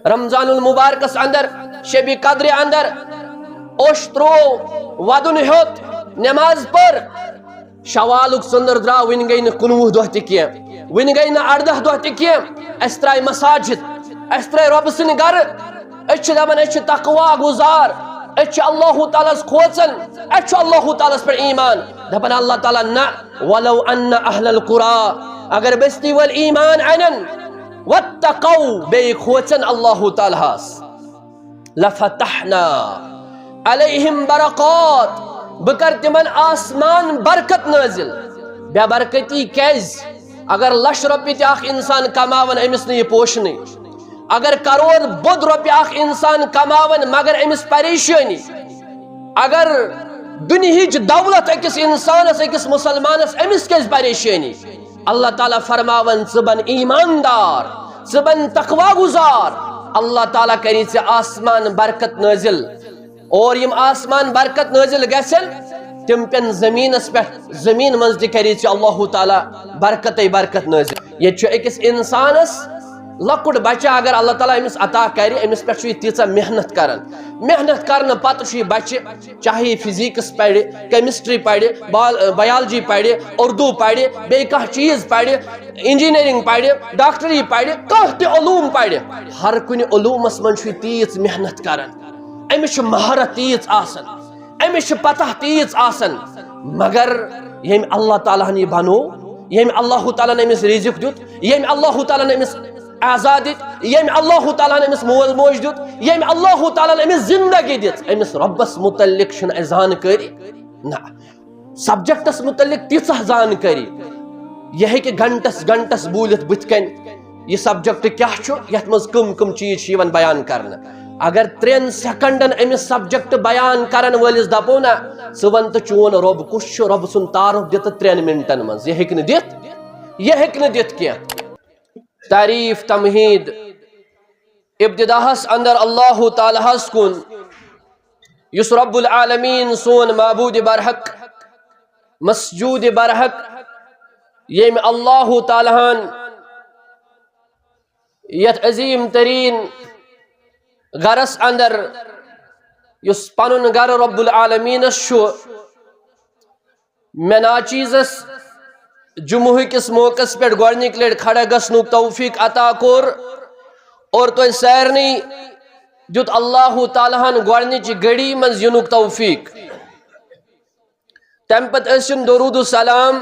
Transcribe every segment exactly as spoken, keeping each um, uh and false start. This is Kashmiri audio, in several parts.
رمضان المبارکس اندر، شب قدرِ اندر اوٚش تروو، ودُن ہیوٚت، نماز پٔر، شوالُک ژٔنٛدٕر درٛاو، وُنہِ گٔے نہٕ کُنوُہ دۄہ تہِ کینٛہہ، وُنہِ گٔے نہٕ ارداہ دۄہ تہِ کینٛہہ۔ اسہِ ترٛایہِ مساجد، اسہِ ترٛایہِ رۄبہٕ سٕنٛدِ گرٕ۔ أسۍ چھِ دپان أسۍ چھِ تقوی گُزار، أسۍ چھِ اللہ تعالیٰ ہس کھوژان، اسہِ چھُ اللہ تعالیٰ ہس پٮ۪ٹھ ایمان۔ دپان اللہ تعالیٰ، نہ، ولو ان اہل القری، اگر بستی وٲلۍ ایمان انن، واتقوا، بیٚیہِ کھوژن اللہ تعالیٰ ہس، لفتحنا علیہم برکات، بہٕ کرٕ تِمن آسمان برکت نٲزِل۔ بے برکتی کیازِ؟ اگر لچھ رۄپیہِ تہِ اکھ انسان کماون، أمِس نہٕ یہِ پوشنٕے۔ اگر کرور بوٚد رۄپیہِ اکھ انسان کماون، مگر أمِس پریشٲنی۔ اگر دُنہِچ دولت أکِس انسانس، أکِس مسلمانس، أمِس کیازِ پریشٲنی؟ اللہ تعالیٰ فرماون، ژٕ بن ایماندار، ژٕ بن تقوی گزار، اللہ تعالیٰ کری ژےٚ آسمان برکت نٲزِل۔ اور یِم آسمان برکت نٲزِل گژھن، تِم پٮ۪ن زٔمیٖنَس پٮ۪ٹھ، زٔمیٖن منٛز تہِ کَری ژےٚ اللہ تعالیٰ برکتَے برکت نٲزِل۔ ییٚتہِ چھُ أکِس اِنسانَس لۄکُٹ بَچہٕ، اگر اللہ تعالیٰ أمِس عطا کَرِ، أمِس پٮ۪ٹھ چھُ یہِ تیٖژاہ محنت کَران۔ محنت کَرنہٕ پَتہٕ چھُ یہِ بَچہٕ، چاہے یہِ فزیکس پَرِ، کیمسٹری پَرِ، بال-، بایولوجی پَرِ، اردو پَرِ، بیٚیہِ کانٛہہ چیٖز پَرِ، انجینئرنگ پَرِ، ڈاکٹری پَرِ، کانٛہہ تہِ علوم پَرِ، ہر کُنہِ علومَس منٛز چھُ یہِ تیٖژ محنت کَران۔ أمِس چھِ مہارت تیٖژ آسان، أمِس چھِ پتہ تیٖژ آسان، مگر ییٚمۍ اللہ تعالیٰ ہن یہِ بنوو، ییٚمۍ اللہ تعالیٰ ہن أمِس رزق دیُت، ییٚمۍ اللہ تعالیٰ ہن أمِس اعزا دِتۍ، ییٚمۍ اللہ تعالیٰ ہن أمِس مول موج دیُت، ییٚمۍ اللہ تعالیٰ ہن أمِس زندگی دِژ، أمِس رۄبس متعلق چھُنہٕ اَسہِ زانکٲری۔ نہ، سبجیکٹس متعلق تیٖژاہ زانکٲری، یہِ ہیٚکہِ گھنٹس گھنٹس بوٗلِتھ بٕتھِ کنہِ، یہِ سبجیکٹ کیٛاہ چھُ، یتھ منٛز کٕم کٕم چیٖز چھِ یِوان بیان کرنہٕ۔ اگر ترٛٮ۪ن سیکنڈن أمِس سبجیکٹ بیان کرن وٲلِس دپو نا، ژٕ ون تہٕ چون رۄب کُس چھُ، رۄب سُنٛد تعارُف دِ تہٕ ترٛٮ۪ن منٹن منٛز، یہِ ہیٚکہِ نہٕ دِتھ، یہِ ہیٚکہِ نہٕ دِتھ کینٛہہ۔ تعریف، تمہید، ابتداہس اندر اللہ تعالیٰ ہس کُن، یُس رب العالمین سون معبود برحق، مسجود برحق، ییٚمۍ اللہ تعالیٰ ہن یتھ عظیم ترین گرس اندر، یُس پنُن گرٕ رب العالمینس چھُ، مےٚ ناچیزس جمعہ کِس موقعس پٮ۪ٹھ گۄڈنِکۍ لٹہِ کھڑا گژھنُک توفیق عطا کوٚر، اور تۄہہِ سارنٕے دیُت اللہ تعالیٰ ہن گۄڈنِچہِ گھڑی منٛز یِنُک توفیق۔ تمہِ پتہٕ ٲسِن درود و سلام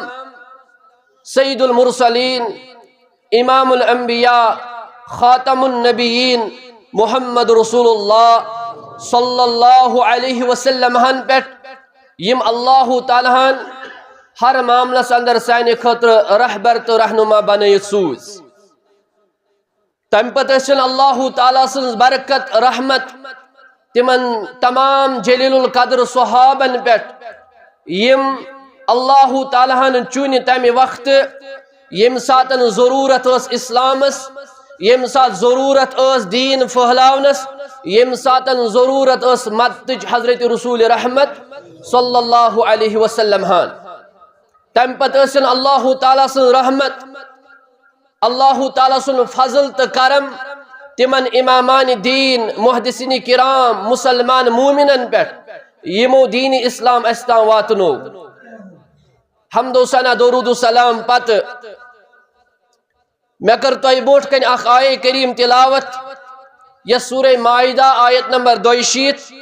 سید المرسلین، امام الانبیاء، خاتم النبیین محمد رسول اللہ صلی اللہ علیہ وسلم ہن پٮ۪ٹھ، یِم اللہ تعالیٰ ہن ہر معاملس اندر سانہِ خٲطرٕ رہبر تہٕ رہنما بنٲیِتھ سوٗز۔ تمہِ پتہٕ ٲسِن اللہ تعالیٰ سٕنٛز برکت، رحمت تِمن تمام جلیل القدر صحابن پٮ۪ٹھ، یِم اللہ تعالیٰ ہن چُنۍ تمہِ وقتہٕ، ییٚمہِ ساتن ضروٗرت ٲس اسلامس، ییٚمہِ ساتہٕ ضروٗرت ٲس دیٖن پھٔہلاونس، ییٚمہِ ساتن ضروٗرت ٲس مدتٕچ حضرت رسول رحمت صلی اللہ علیہ وسلم ہن۔ تمہِ پتہٕ ٲسِن اللہ تعالیٰ سٕنٛز رحمت، اللہ تعالیٰ سُنٛد فضل تہٕ کرم تِمن امامان دین، محدثین کرام، مسلمان مومنن پٮ۪ٹھ، یِمو دین اسلام اسہِ تام واتنوو۔ حمد و ثنا، درود و سلام پتہٕ مےٚ کٔر تۄہہِ برونٛٹھ کنہِ اکھ آیے کریم تلاوت، یۄس سورہ مائدہ آیت نمبر دۄیہِ شیٖتھ،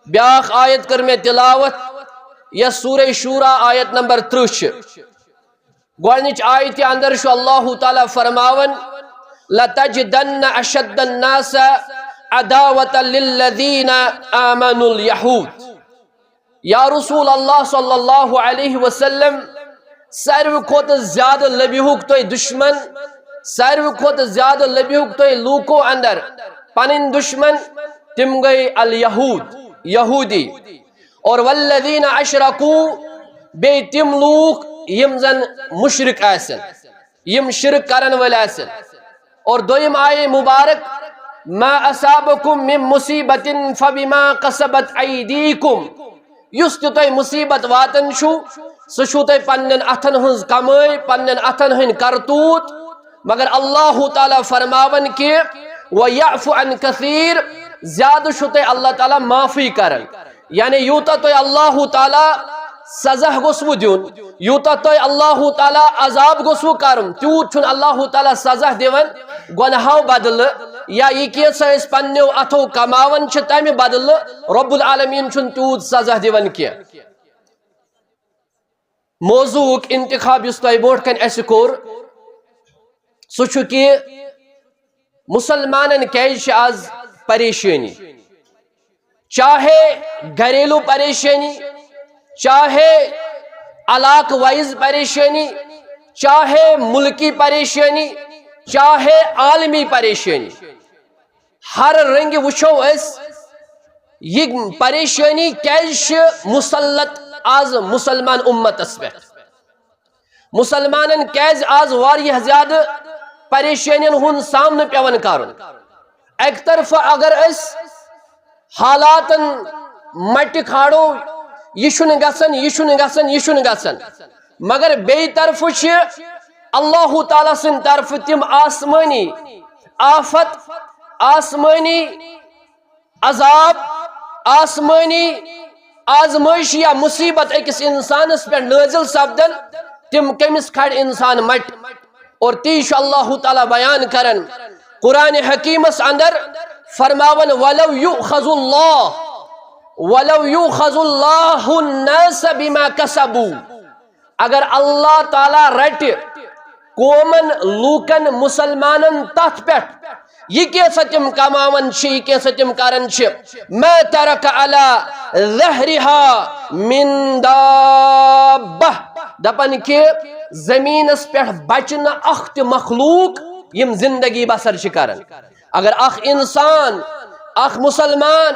بیاکھ آیت کٔر مےٚ تلاوت، یۄس سورہ شورا آیت نمبر ترٕٛہ چھِ۔ گۄڈنِچ آیتہِ اندر چھُ اللہ تعالیٰ فرماوان، "لتجدن اشد الناس عداوة للذین آمنوا الیہود۔" یا رسول اللہ صلی اللہ علیہ وسلم، ساروی کھۄتہٕ زیادٕ لبیہُک تۄہہِ دشمن، ساروی کھۄتہٕ زیادٕ لبیہُک تۄہہِ لوٗکو اندر پنٕنۍ دشمن، تِم گٔے الیہود، یہودی۔ اور والذین اشرکوا، بیٚیہِ تِم لوٗکھ یِم زن مشرک آسن، یِم شرک کرن وٲلۍ آسن۔ اور دوٚیِم آیے مبارک، "ما اصابکم من مصیبۃ فبما کسبت ایدیکم"، یُس تہِ تۄہہِ مصیبت واتان چھُو، سُہ چھُو تۄہہِ پننٮ۪ن اتھن ہٕنٛز کمٲے، پننٮ۪ن اتھن ہٕنٛدۍ کرتوٗت۔ مگر اللہ تعالیٰ فرماوان کہِ وَيَعْفُ عَنْ كَثِيرٍ، زیادٕ چھُ تۄہہِ اللہ تعالیٰ معافی کران۔ یعنی یوٗتاہ تۄہہِ اللہ تعالیٰ سزا گوٚژھوُ دیُن، یوٗتاہ تۄہہِ اللہ تعالیٰ عذاب گوٚژھوُ کرُن، تیوٗت چھُنہٕ اللہ تعالیٰ سزا دِوان گۄنہو بدلہٕ، یا یہِ کینٛژھا أسۍ پننیو اتھو کماوان چھِ تمہِ بدلہٕ رب العالمین چھُنہٕ تیوٗت سزا دِوان کینٛہہ۔ موضوعُک انتخاب یُس تۄہہِ برونٛٹھ کنہِ اسہِ کوٚر، سُہ چھُ کہِ مسلمانن کیازِ چھِ آز پریشٲنی، چاہے گھریلو پریشٲنی، چاہے علاقہٕ وائز پریشٲنی، چاہے ملکی پریشٲنی، چاہے عالمی پریشٲنی۔ ہر رنگہِ وٕچھو أسۍ، یہِ پریشٲنی کیازِ چھِ مسلط آز مسلمان امتس پٮ۪ٹھ؟ مسلمانن کیازِ آز واریاہ زیادٕ پریشٲنین ہُنٛد سامنہٕ پٮ۪وان کرُن؟ اکہِ طرفہٕ اگر أسۍ حالاتن مٹہِ کھالو، یہِ چھُنہٕ گژھان، یہِ چھُنہٕ گژھان، یہِ چھُنہٕ گژھان، مگر بیٚیہِ طرفہٕ چھِ اللہ تعالیٰ سٕنٛدِ طرفہٕ تِم آسمٲنی آفت، آسمٲنی عذاب، آسمٲنی آزمٲیش یا مصیبت أکِس انسانس پٮ۪ٹھ نٲزِل سپدن، تِم کٔمِس کھالہِ انسان مٹہِ؟ اور تی چھُ اللہ تعالیٰ بیان کران قرآن حکیمس اندر، فرماوان، "ولو یؤخذ اللہ، ولو یؤخذ اللہ الناس بما کسبوا"، اگر اللہ تعالیٰ رٹہِ قومن، لوٗکن، مسلمانن تتھ پٮ۪ٹھ، یہِ کینٛژھا تِم کماوان چھِ، یہِ کینٛژھا تِم کران چھِ، "ما ترک علی ظہرہا من دابہ"، دپان کہِ زمینس پٮ۪ٹھ بچہِ نہٕ اکھ تہِ مخلوق یِم زندگی بسر چھِ کران۔ اگر اکھ انسان، اکھ مسلمان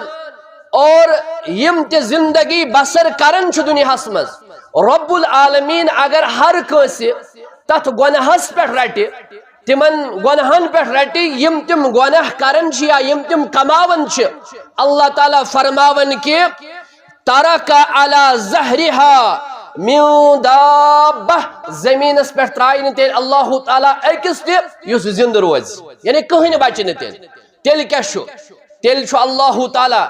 اور یِم تہِ زندگی بسر کران چھِ دنیاہس منٛز، رب العالمین اگر ہر کٲنٛسہِ تتھ گۄناہس پٮ۪ٹھ رٹہِ، تِمن گۄناہن پٮ۪ٹھ رٹہِ، یِم تِم گۄناہ کران چھِ یا یِم تِم کماوان چھِ، اللہ تعالیٰ فرماوان کہِ "ترک علی ظہرہا من دابہ"، زمینس پٮ۪ٹھ ترایہِ نہٕ تیٚلہِ اللہ تعالیٰ أکِس تہِ یُس زندٕ روزِ، یعنی کٕہٕنۍ بچہِ نہٕ تیٚلہِ۔ تیٚلہِ کیٛاہ چھُ؟ تیٚلہِ چھُ اللہ تعالیٰ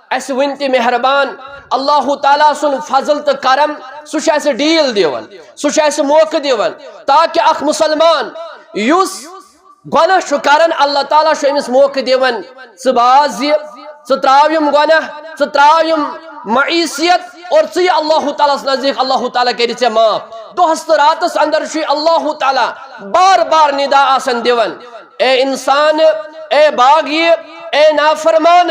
اسہِ وُنہِ تہِ مہربان۔ اللہ تعالیٰ سُنٛد فضل تہٕ کرم، سُہ چھُ اسہِ ڈیل دِوان، سُہ چھُ اسہِ موقعہٕ دِوان، تاکہِ اکھ مسلمان یُس گۄناہ چھُ کران، اللہ تعالیٰ چھُ أمِس موقعہٕ دِوان، "ژٕ باز یہِ، ژٕ ترٛاو یِم گۄناہ، ژٕ ترٛاو یِم معیشت اور ژٕ یہِ اللہ تعالیٰ ہس نزدیٖک، اللہ تعالیٰ کرِ ژےٚ معاف۔" دۄہس تہٕ راتس اندر چھُ اللہ تعالیٰ بار بار ندا آسان دِوان، "اے انسان، اے باغی، اے نافرمان،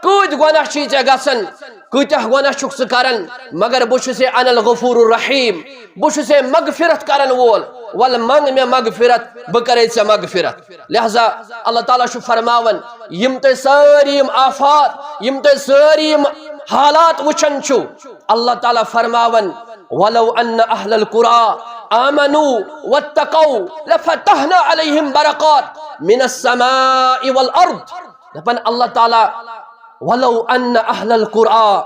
کۭتۍ گۄناہ چھِ ژےٚ گژھان؟" کۭتیاہ گۄناہ چھُکھ ژٕ کران، مگر بہٕ چھُسے انا الغفور الرحیم، بہٕ چھُسے مغفرت کرن وول، ول منگ مےٚ مغفرت، بہٕ کرے ژےٚ مغفرت۔ لہذا اللہ تعالیٰ چھُ فرماوان، یِم تُہۍ سٲری یِم آفات، یِم تُہۍ سٲری یِم حالات وٕچھان چھِو، اللہ تعالیٰ فرماوان، "ولو ان اہل القری آمنوا واتقوا لفتحنا علیہم برکات من السماء والارض"۔ دپان اللہ تعالیٰ، "ولو ان اہل القری"،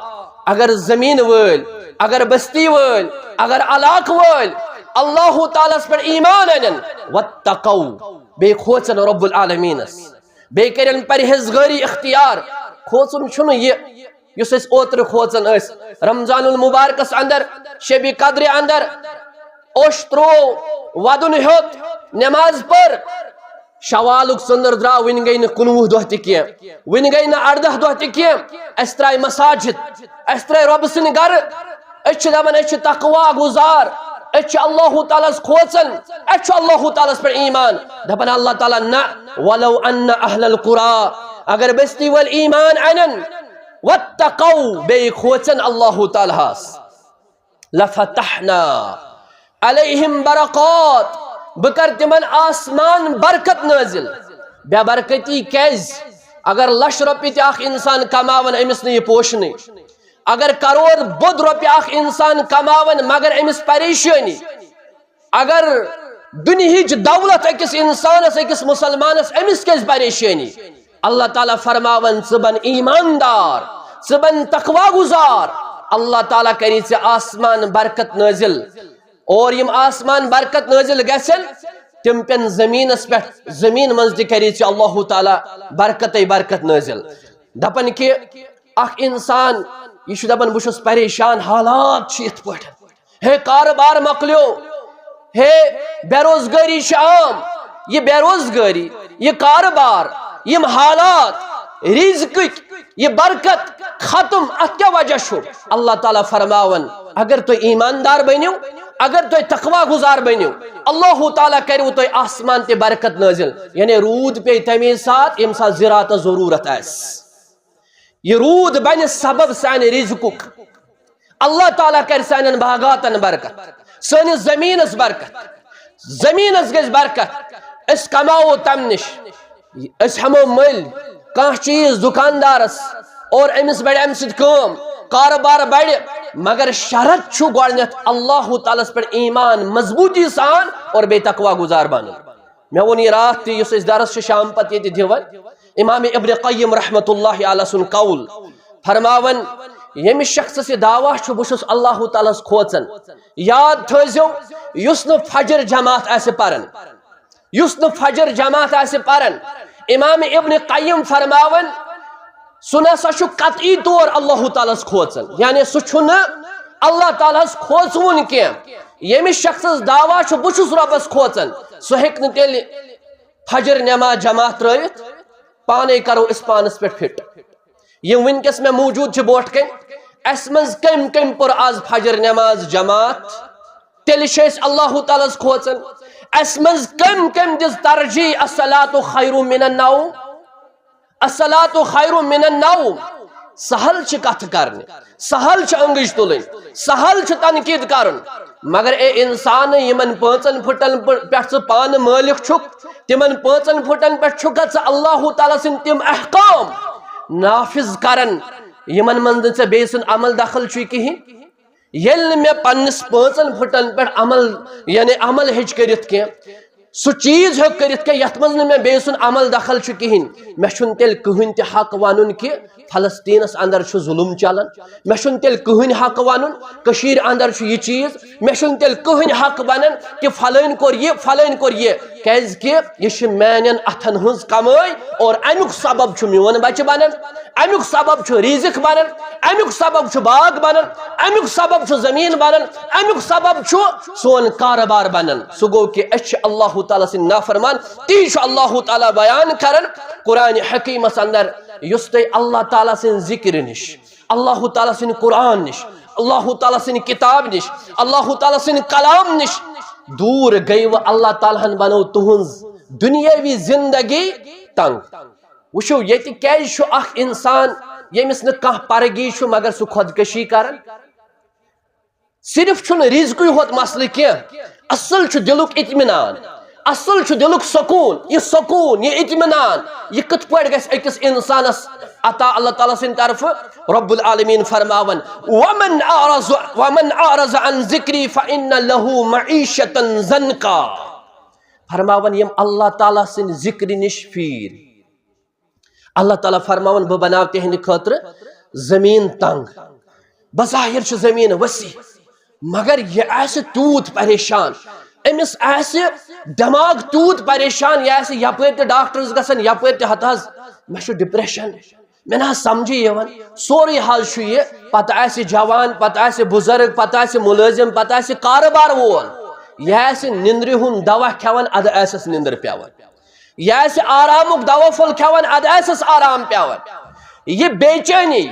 اگر زمین وٲلۍ، اگر بستی وٲلۍ، اگر علاقہٕ وٲلۍ اللہ تعالیٰ ہس پٮ۪ٹھ ایمان انن، "واتقوا"، بیٚیہِ کھوژن رب العالمینس، بیٚیہِ کرن پرہیزگٲری اختیار۔ کھوژُن چھُنہٕ یہِ یُس أسۍ اوترٕ کھوژان ٲسۍ رمضان المبارکس اندر، شبِ قدرِ اندر، اوٚش تروو، ودُن ہیوٚت، نماز پٔر، شوالُک ژٔنٛدٕر درٛاو، وُنہِ گٔے نہٕ کُنوُہ دۄہ تہِ کینٛہہ، وُنہِ گٔے نہٕ ارداہ دۄہ تہِ کینٛہہ، اسہِ ترٛایہِ مساجد، اسہِ ترٛایہِ رۄبہٕ سٕنٛدِ گرٕ، أسۍ چھِ دپان أسۍ چھِ تقوی گُزار، أسۍ چھِ اللہ تعالیٰ ہس کھوژان، اسہِ چھُ اللہ تعالیٰ ہس پٮ۪ٹھ ایمان۔ دپان اللہ تعالیٰ، نہ، "ولو ان اہل القری"، اگر بستی وٲلۍ ایمان انن، "واتقوا"، بیٚیہِ کھوژن اللہ تعالیٰ ہس، "لفتحنا علیہم برکات"، بہٕ کرٕ تِمن آسمان برکت نٲزِل۔ بے برکتی کیازِ؟ اگر لچھ رۄپیہِ تہِ اکھ انسان کماون، أمِس نہٕ یہِ پوشنٕے۔ اگر کرور بود رۄپیہِ اکھ انسان کماون، مگر أمِس پریشٲنی۔ اگر دُنہِچ دولت أکِس انسانس، أکِس مسلمانس، أمِس کیازِ پریشٲنی؟ اللہ تعالیٰ فرماون، ژٕ بن ایماندار، ژٕ بن تقوی گزار، اللہ تعالیٰ کری ژےٚ آسمان برکت نٲزِل۔ اور یِم آسمان برکت نٲزِل گژھن، تِم پٮ۪ن زٔمیٖنَس پٮ۪ٹھ، زٔمیٖن منٛز تہِ کَرِ ژےٚ اللہ تعالیٰ برکتَے برکت نٲزِل۔ دَپان کہِ اَکھ اِنسان، یہِ چھُ دَپان، بہٕ چھُس پریشان، حالات چھِ یِتھ پٲٹھۍ، ہے کارٕبار مۄکلیو، ہے بے روزگٲری چھِ عام، یہِ بے روزگٲری، یہِ کارٕبار، یِم حالات، رِزقٕکۍ، یہِ برکت ختم، اَتھ کیٛاہ وجہ چھُ؟ اللہ تعالیٰ فرماوان، اگر تُہۍ ایماندار بٔنِو، اگر تُہۍ تقوی گزار بٔنِو، اللہ تعالیٰ کَرِوٕ تۄہہِ آسمان تہِ برکت نٲزِل، یعنی روٗد پیٚیہِ تَمے ساتہٕ ییٚمہِ ساتہٕ زِراعتَس ضروٗرت آسہِ۔ یہِ روٗد بَنہِ سبب سانہِ رِزقُک۔ اللہ تعالیٰ کَرِ سانٮ۪ن باغاتَن برکت، سٲنِس زٔمیٖنَس برکت، زٔمیٖنَس گژھِ برکت۔ أسۍ کماوو تَمہِ نِش، أسۍ ہٮ۪مو مٔلۍ کانٛہہ چیٖز دُکاندارَس اور أمِس بَڑِ اَمہِ سۭتۍ کٲم، کارٕبار بَڑِ، مگر شرط چھُ گۄڈٕنٮ۪تھ اللہ تعالیٰ ہَس پٮ۪ٹھ ایمان مضبوٗطی سان اور بیٚیہِ تقوی گزار بَنُن۔ مےٚ ووٚن یہِ راتھ تہِ، یُس أسۍ درس چھِ شام پتہٕ ییٚتہِ دِوان، امام ابن قیم رحمۃ اللہ علیہ سُنٛد قول فرماوان، ییٚمہِ شخصس یہِ دعویٰ چھُ، بہٕ چھُس اللہ تعالیٰ ہَس کھوژان، یاد تھٲیزیو، یُس نہٕ فجر جماعت آسہِ پران، یُس نہٕ فجر جماعت آسہِ پران، امام ابن قیم فرماوان، سُہ نہ سا چھُ قطعی طور اللہ تعالیٰ ہَس کھوژان، یعنی سُہ چھُنہٕ اللہ تعالیٰ ہَس کھوژوُن کینٛہہ۔ ییٚمہِ شخصس دعویٰ چھُ، بہٕ چھُس رۄبَس کھوژان، سُہ ہیٚکہِ نہٕ تیٚلہِ فجر نٮ۪ماز جماعت ترٲوِتھ۔ پانے کرو أسۍ پانس پٮ۪ٹھ فِٹ۔ یِم وٕنکیٚس مےٚ موٗجوٗد چھِ برونٛٹھ کَنۍ، اَسہِ منٛز کٔمۍ کٔمۍ پٔر آز فجر نٮ۪ماز جماعت؟ تیٚلہِ چھِ أسۍ اللہ تعالیٰ ہَس کھوژان۔ اَسہِ منٛز کٔمۍ کٔمۍ دِژ ترجیح الصلاۃ خیر من النوم؟ الصلاۃ خیر من النوم۔ سہل چھِ کتھٕ کرنہِ، سہل چھِ انگٕج تُلٕنۍ، سہل چھُ تنقید کرُن، مگر اے انسان، یِمن پانٛژن پھٕٹن پہ-، پٮ۪ٹھ ژٕ پانہٕ مٲلِک چھُکھ، تِمن پانٛژن پھٕٹن پٮ۪ٹھ چھُکھا ژٕ اللہ تعالیٰ سٕنٛدۍ تِم احکام نافذ کران، یِمن منٛز نہٕ ژےٚ بیٚیہِ سُنٛد عمل دخل چھُے کِہیٖنۍ؟ ییٚلہِ نہٕ مےٚ پننِس پانٛژن پھٕٹن پٮ۪ٹھ عمل، یعنی عمل ہیٚچھ کٔرِتھ کینٛہہ، سُہ چیٖز ہیوٚک کٔرِتھ کینٛہہ یتھ منٛز نہٕ مےٚ بیٚیہِ سُنٛد عمل دخل چھُ کِہیٖنۍ، مےٚ چھُنہٕ تیٚلہِ کٕہٕنۍ تہِ حق ونُن کہِ فلسطینس اندر چھُ ظلم چلان، مےٚ چھُنہٕ تیٚلہِ کٕہٕنۍ حق ونُن کٔشیٖرِ اندر چھُ یہِ چیٖز، مےٚ چھُنہٕ تیٚلہِ کٕہٕنۍ حق ونان کہِ فلٲنۍ کوٚر یہِ، فلٲنۍ کوٚر یہِ، کیازِ کہِ یہِ چھِ میانٮ۪ن اتھن ہٕنٛز کمٲے اور امیُک سبب چھُ میون بچہِ بنان، امیُک سبب چھُ رِزق بنان، امیُک سبب چھُ باغ بنان، امیُک سبب چھُ زٔمیٖن بنان، امیُک سبب چھُ سون کارٕبار بنان۔ سُہ گوٚو کہِ أسۍ چھِ اللہ تعالیٰ سٕنٛدۍ نافرمان۔ تی چھُ اللہ تعالیٰ بیان کران قرآن حکیٖمس اندر، یُس تُہۍ اللہ تعالیٰ سٕنٛدِ ذِکرِ نِش، اللہ تعالیٰ سٕنٛدِ قرآن نِش، اللہ تعالیٰ سٕنٛدِ کِتابہِ نِش، اللہ تعالیٰ سٕنٛدِ کلام نِش دوٗر گٔیوٕ، اللہ تعالیٰ ہن بنوو تُہنٛز دُنیٲوی زندگی تنگ۔ وٕچھِو، ییٚتہِ کیازِ چھُ اکھ انسان، ییٚمِس نہٕ کانٛہہ پرگی چھُ، مگر سُہ خۄدکشی کران؟ صرف چھُنہٕ رزقٕے ہوت مسلہٕ کینٛہہ، اصل چھُ دلُک اطمینان، اصل چھُ دلُک سکوٗن۔ یہِ سکوٗن، یہِ اطمینان، یہِ کِتھ پٲٹھۍ گژھِ أکِس انسانس عطا اللہ تعالیٰ سٕنٛدِ طرفہٕ؟ رب العالمین فرماوان، "ومن اعرض، ومن اعرض عن ذکری فإن لہ معیشة ضنکا۔" فرماوان، یِم اللہ تعالیٰ سٕنٛدِ ذکرِ نِش پھیٖرۍ، اللہ تعالیٰ فرماوان، بہٕ بناو تِہنٛدِ خٲطرٕ زٔمیٖن تنگ۔ بظاہر چھِ زٔمیٖن وسیع، مگر یہِ آسہِ تیوٗت پریشان، أمِس آسہِ دٮ۪ماغ تیوٗت پریشان، یہِ آسہِ یپٲرۍ تہِ ڈاکٹرس گژھان، یپٲرۍ تہِ ہتہٕ حظ، مےٚ چھُ ڈپریشن، مےٚ نہ حظ سمجھے یِوان، سورُے حظ چھُ یہِ۔ پتہٕ آسہِ جوان، پتہٕ آسہِ بُزرگ، پتہٕ آسہِ مُلٲزِم، پتہٕ آسہِ کارٕبار وول، یہِ آسہِ نِندرِ ہُنٛد دوا کھٮ۪وان، ادٕ آسٮ۪س نِندٕر پٮ۪وان۔ یہِ آسہِ آرامُک دوا پھوٚل کھٮ۪وان، ادٕ آسٮ۪س آرام پٮ۪وان۔ یہِ بے چینی،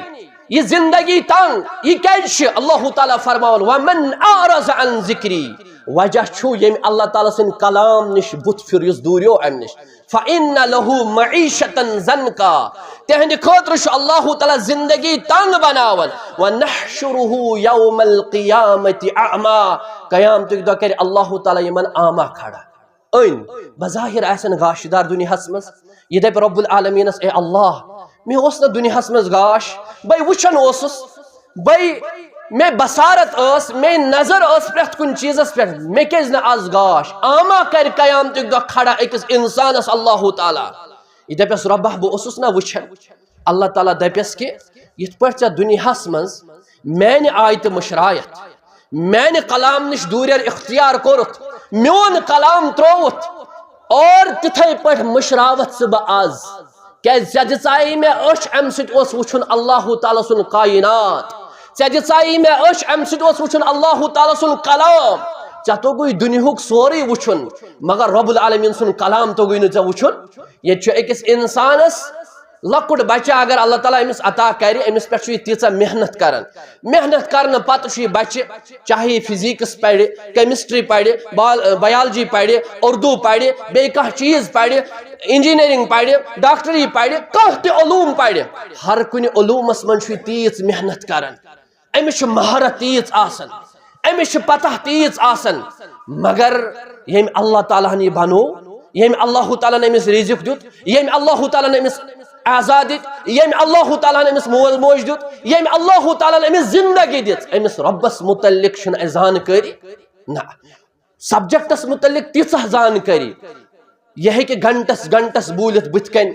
یہِ زندگی تنگ، یہِ کیازِ چھِ؟ اللہ تعالیٰ فرماوان، "ومن اعرض عن ذکری"، وجہ چھُ ییٚمہِ اللہ تعالیٰ سٕنٛدِ کلام نِش بُتھ پھِر، یُس دوٗریو امہِ نِش، "فإن لہ معیشة ضنکا"، تِہنٛدِ خٲطرٕ چھُ اللہ تعالیٰ زندگی تنگ بناوان۔ "ونحشرہ یوم القیامۃ اعمی"، قیامتُک دۄہ کرِ اللہ تعالیٰ یِمن اعمیٰ کھڑا۔ أنۍ بظاہر آسن گاشہِ دار دُنیاہس منٛز، یہِ دپہِ رب العالمینس، "اے اللہ، مےٚ اوس نہٕ دُنیاہس منٛز گاش، بے وٕچھان اوسُس، بے، مےٚ بصارت ٲس، مےٚ نظر ٲس پرٛٮ۪تھ کُنہِ چیٖزس پٮ۪ٹھ، مےٚ کیازِ نہٕ از گاش؟" اعمیٰ کرِ قیامتُک دۄہ کھڑا أکِس انسانس اللہ تعالیٰ۔ یہِ دپٮ۪س، "رۄبہ، بہٕ اوسُس نہ وٕچھان۔" اللہ تعالیٰ دپٮ۪س کہِ یِتھ پٲٹھۍ ژےٚ دُنیاہس منٛز میانہِ آیتہٕ مٔشرایتھ، میانہِ کلام نِش دوٗریر اختیار کوٚرُتھ، میون کلام ترووُتھ، اور تِتھے پٲٹھۍ مٔشراوتھ ژٕ بہٕ از، کیازِ ژےٚ دِژاے مےٚ أچھ، امہِ سۭتۍ اوس وٕچھُن اللہ تعالیٰ سُنٛد کائنات۔ ژےٚ دِژاے مےٚ أچھ، امہِ سۭتۍ اوس وٕچھُن اللہ تعالیٰ سُنٛد کلام۔ ژےٚ توٚگُے دُنیہُک سورُے وٕچھُن، مگر رب العالمین سُنٛد کلام توٚگُے نہٕ ژےٚ وٕچھُن۔ ییٚتہِ چھُ أکِس انسانس، لۄکُٹ بچہ اگر اللہ تعالیٰ أمِس عطا کرِ، أمِس پٮ۪ٹھ چھُ یہِ تیٖژاہ محنت کران۔ محنت کرنہٕ پتہٕ چھُ یہِ بچہِ، چاہے یہِ فزیکس پرِ، کیمسٹری پرِ، بال-، بایولوجی پرِ، اردو پرِ، بیٚیہِ کانٛہہ چیٖز پرِ، انجینئرنگ پرِ، ڈاکٹری پرِ، کانٛہہ تہِ علوم پرِ، ہر کُنہِ علومس منٛز چھُ یہِ تیٖژ محنت کران۔ أمِس چھِ مہارت تیٖژ آسان، أمِس چھِ پتہ تیٖژ آسان، مگر ییٚمۍ اللہ تعالیٰ ہن یہِ بنوو، ییٚمۍ اللہ تعالیٰ ہن أمِس رزق دیُت، ییٚمۍ اللہ تعالیٰ ہن أمِس اعزاز دِتۍ، ییٚمۍ اللہ تعالیٰ ہن أمِس مول موج دیُت، ییٚمۍ اللہ تعالیٰ ہن أمِس زندگی دِژ، أمِس رۄبس متعلق چھُنہٕ اَسہِ زانکٲری۔ نہ، سبجیکٹس متعلق تیٖژاہ زانکٲری، یہِ ہیٚکہِ گھنٹس گھنٹس بوٗلِتھ بٕتھِ کنہِ،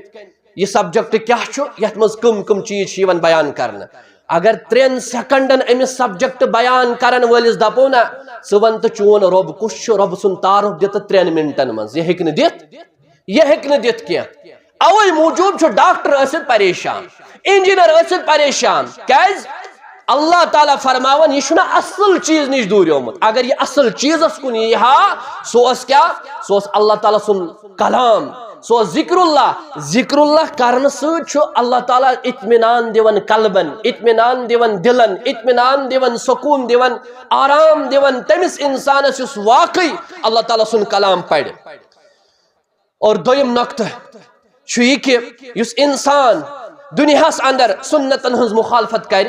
یہِ سبجیکٹ کیٛاہ چھُ، یتھ منٛز کٕم کٕم چیٖز چھِ یِوان بیان کرنہٕ۔ اگر ترٛٮ۪ن سیکنڈن أمِس سبجیکٹ بیان کرن وٲلِس دپو نا، ژٕ ون تہٕ چون رۄب کُس چھُ، رۄب سُنٛد تعارُف دِ تہٕ ترٛٮ۪ن منٹن منٛز، یہِ ہیٚکہِ نہٕ دِتھ، یہِ ہیٚکہِ نہٕ دِتھ کینٛہہ۔ اوے موٗجوٗب چھُ ڈاکٹر ٲسِتھ پریشان، انجینئر ٲسِتھ پریشان۔ کیازِ؟ اللہ تعالیٰ فرماوان، یہِ چھُنہٕ اصل چیٖز نِش دوٗریومُت۔ اگر یہِ اصل چیٖزس کُن یی ہا، سُہ اوس کیٛاہ؟ سُہ اوس اللہ تعالیٰ سُنٛد کلام، سُہ اوس ذکر اللہ۔ ذکر اللہ کرنہٕ سۭتۍ چھُ اللہ تعالیٰ اطمینان دِوان قلبن، اطمینان دِوان دِلن، اطمینان دِوان، سکوٗن دِوان، آرام دِوان تٔمِس انسانس یُس واقعی اللہ تعالیٰ سُنٛد کلام پرِ۔ اور دوٚیِم نۄقطہٕ چھُ یہِ کہِ یُس اِنسان دُنیاہَس اندر سُنتَن ہٕنٛز مُخالفت کرِ،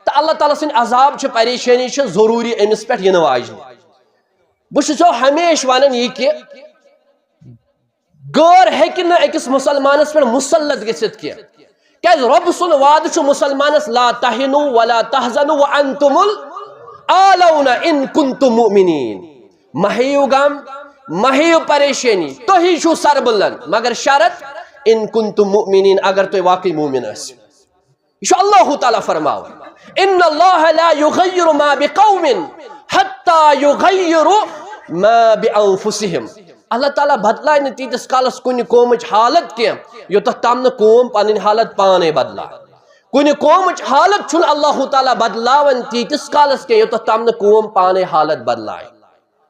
تہٕ اللہ تعالیٰ سٕنٛدۍ عذاب چھِ، پریشٲنی چھِ ضروٗری أمِس پٮ۪ٹھ یِنہٕ واجنہِ۔ بہٕ چھُسو ہمیشہِ وَنان یہِ کہِ غٲر ہیٚکہِ نہٕ أکِس مُسلمانَس پٮ۪ٹھ مُسلط گٔژھِتھ کینٛہہ۔ کیازِ رۄب سُنٛد وعدٕ چھُ مُسلمانَس، "لا تہنوا ولا تحزنوا وانتم الاعلون ان کنتم مؤمنین"۔ مہ ہیٚیِو غم، مہ ہیٚیِو پریشٲنی، تُہی چھِو سربلند، مگر شرط، "ان کنتم مؤمنین"، اگر تُہۍ واقعی مومن ٲسِو۔ یہِ چھُ اللہ تعالیٰ فرماوان، "ان اللہ لا یغیر ما بقوم حتی یغیروا ما بانفسہم"۔ اللہ تعالیٰ بدلایہِ نہٕ تیٖتِس کالس کُنہِ قومٕچ حالت کینٛہہ، یوٚتتھ تام نہٕ قوم پنٕنۍ حالت پانے بدلایہِ۔ کُنہِ قومٕچ حالت چھُنہٕ اللہ تعالیٰ بدلاوان تیٖتِس کالس کینٛہہ، یوٚتتھ تام نہٕ قوم پانے حالت بدلایہِ۔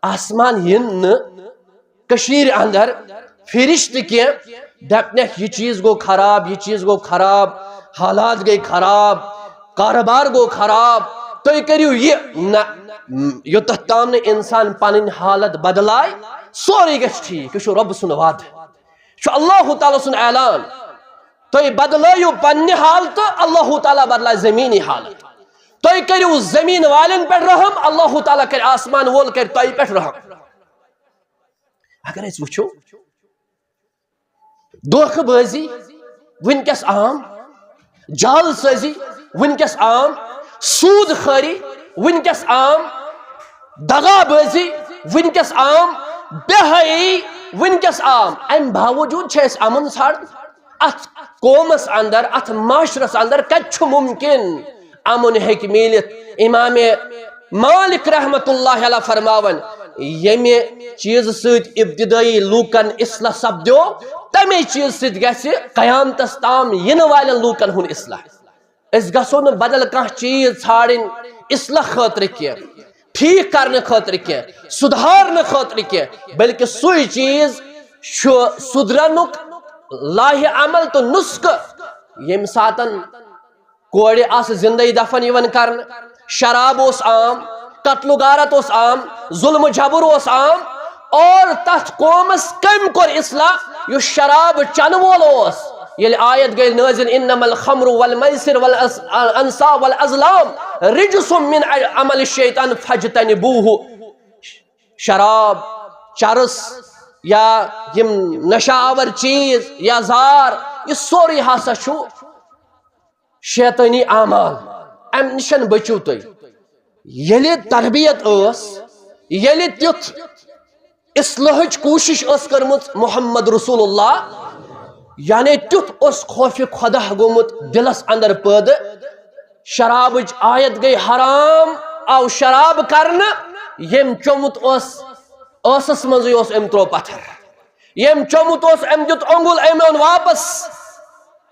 آسمان یِن نہٕ کٔشیٖرِ اندر فرشتہٕ کینٛہہ، دپنکھ، "یہِ چیٖز گوٚو خراب، یہِ چیٖز گوٚو خراب، حالات گٔے خراب، کارٕبار گوٚو خراب، تُہۍ کٔرِو یہِ۔" نہ، یوٚتتھ تام نہٕ انسان پنٕنۍ حالت بدلایہِ، سورُے گژھِ ٹھیٖک۔ یہِ چھُ رۄب سُنٛد وعدٕ، یہِ چھُ اللہ تعالیٰ سُنٛد اعلان۔ تُہۍ بدلٲیِو پننہِ حالتہٕ، اللہ تعالیٰ بدلایہِ زمینی حالت۔ تُہۍ کٔرِو زمین والٮ۪ن پٮ۪ٹھ رحم، اللہ تعالیٰ کرِ، آسمان وول کرِ تۄہہِ پٮ۪ٹھ رحم۔ اگر أسۍ وٕچھو، دھوکہٕ بٲزی وٕنکیٚس عام، جعل سٲزی وٕنکیٚس عام، سوٗد خٲری وٕنکیٚس عام، دغا بٲزی وٕنکیٚس عام، بے حیٲیی وٕنکیٚس عام۔ امہِ باوجوٗد چھِ أسۍ امُن ژھانڈان۔ اتھ قومس اندر، اتھ معاشرس اندر کتہِ چھُ ممکن امُن ہیٚکہِ میٖلِتھ؟ امام مالک رحمت اللہ علیہ فرماوان، ییٚمہِ چیٖزٕ سۭتۍ ابتدٲیی لوٗکن اصلاح سپدیو، تمے چیٖزٕ سۭتۍ گژھِ قیامتس تام یِنہٕ والٮ۪ن لوٗکن ہُنٛد اصلاح۔ أسۍ گژھو نہٕ بدل کانٛہہ چیٖز ژھانڈٕنۍ اصلاح خٲطرٕ کینٛہہ، ٹھیٖک کرنہٕ خٲطرٕ کینٛہہ، سُدھارنہٕ خٲطرٕ کینٛہہ، بلکہِ سُے چیٖز چھُ سُدھرنُک لایحہ عمل تہٕ نُسخہٕ۔ ییٚمہِ ساتن کورِ آسہٕ زندے دفن یِوان کرنہٕ، شراب اوس عام، قتل و غارت اوس عام، ظلم و جبر اوس عام، اور تتھ قومس کٔمۍ کوٚر اصلاح؟ یُس شراب چنہٕ وول اوس۔ ییٚلہِ آیت گٔے نٲزِل، "انما الخمر والمیسر والانصاب والازلام رجس من عمل الشیطان فاجتنبوه"، شراب، چرس، یا یِم نشہ آور چیٖز، یا زار، یہِ سورُے ہسا چھُ شیطٲنی اعمال، امہِ نِش بٔچِو تُہۍ۔ ییٚلہِ تربیت ٲس، ییٚلہِ تیُتھ اصلاحٕچ کوٗشش ٲس کٔرمٕژ محمد رسول اللہ، یعنی تیُتھ اوس خوفِ خدا گوٚمُت دِلس اندر پٲدٕ۔ شرابٕچ آیت گٔے حرام، آو شراب کرنہٕ، ییٚمۍ چوٚمُت اوس، ٲسس منٛزٕے اوس، أمۍ ترٛوو پتھر۔ ییٚمۍ چوٚمُت اوس، أمۍ دیُت اوٚنگُل، أمۍ اوٚن واپس۔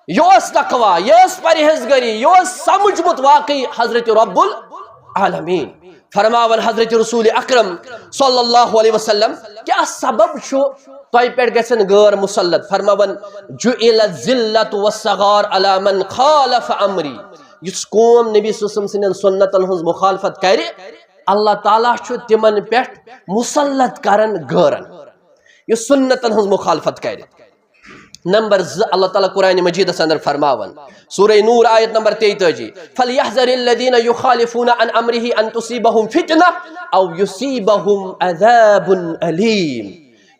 یہِ اوس تقوی، یہِ ٲس پرہیزگٲری، یہِ اوس سمجھمُت واقعی حضرت رب العالمین۔ فرماوان حضرت رسول اکرم صلی اللہ علیہ وسلم، کیٛاہ سبب چھُ تۄہہِ پٮ۪ٹھ گژھن غٲر مسلط؟ فرماوان، "جعل الذلة والصغار على من خالف امری۔" یُس قوم نبی صلی اللہ علیہ وسلم سٕنٛدٮ۪ن سنتن ہٕنٛز مخالفت کرِ، اللہ تعالیٰ چھُ تِمن پٮ۪ٹھ مسلط کران غٲرن، یُس سنتن ہٕنٛز مخالفت کرِ۔ نمبر زٕ، اللہ تعالیٰ قرآن مجیدس اندر فرماوان، سورہ نور، آیت نمبر تیتٲجی، "فليحذر الذين يخالفون عن امره ان تصيبهم فتنة او يصيبهم عذاب اليم۔"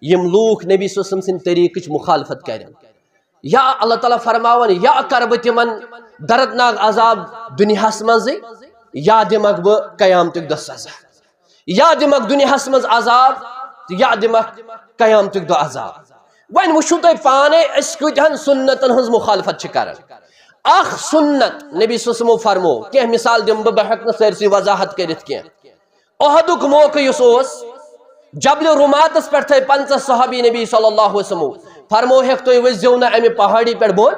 یِم لوٗکھ نبی صلی اللہ علیہ وسلم سٕنٛدِ طریٖقٕچ مخالفت کرن، یا اللہ تعالیٰ فرماوان، یا کرٕ بہٕ تِمن دردناک عذاب دُنیاہس منٛزٕے، یا دِمکھ بہٕ قیامتُک دۄہ سزا۔ یا دِمکھ دُنیاہس منٛز عذاب، تہٕ یا دِمکھ قیامتُک دۄہ عذاب۔ وۄنۍ وٕچھِو تُہۍ پانے، أسۍ کۭتیاہن سُنتن ہٕنٛز مخالفت چھِ کران۔ اکھ سُنت نبی صلی اللہ علیہ وسلمو فرمو، کینٛہہ مثال دِمہٕ بہٕ، بہٕ ہٮ۪کہٕ نہٕ سٲرسٕے وضاحت کٔرِتھ کینٛہہ۔ احدُک موقعہٕ یُس اوس، جبل روماتس پٮ۪ٹھ تھٲے پنٛژاہ صحابی نبی صلی اللہ علیہ وسلمو۔ فرمو، ہیٚکھ تُہۍ ؤسۍ زیو نہٕ امہِ پہاڑی پٮ۪ٹھ بۄن؟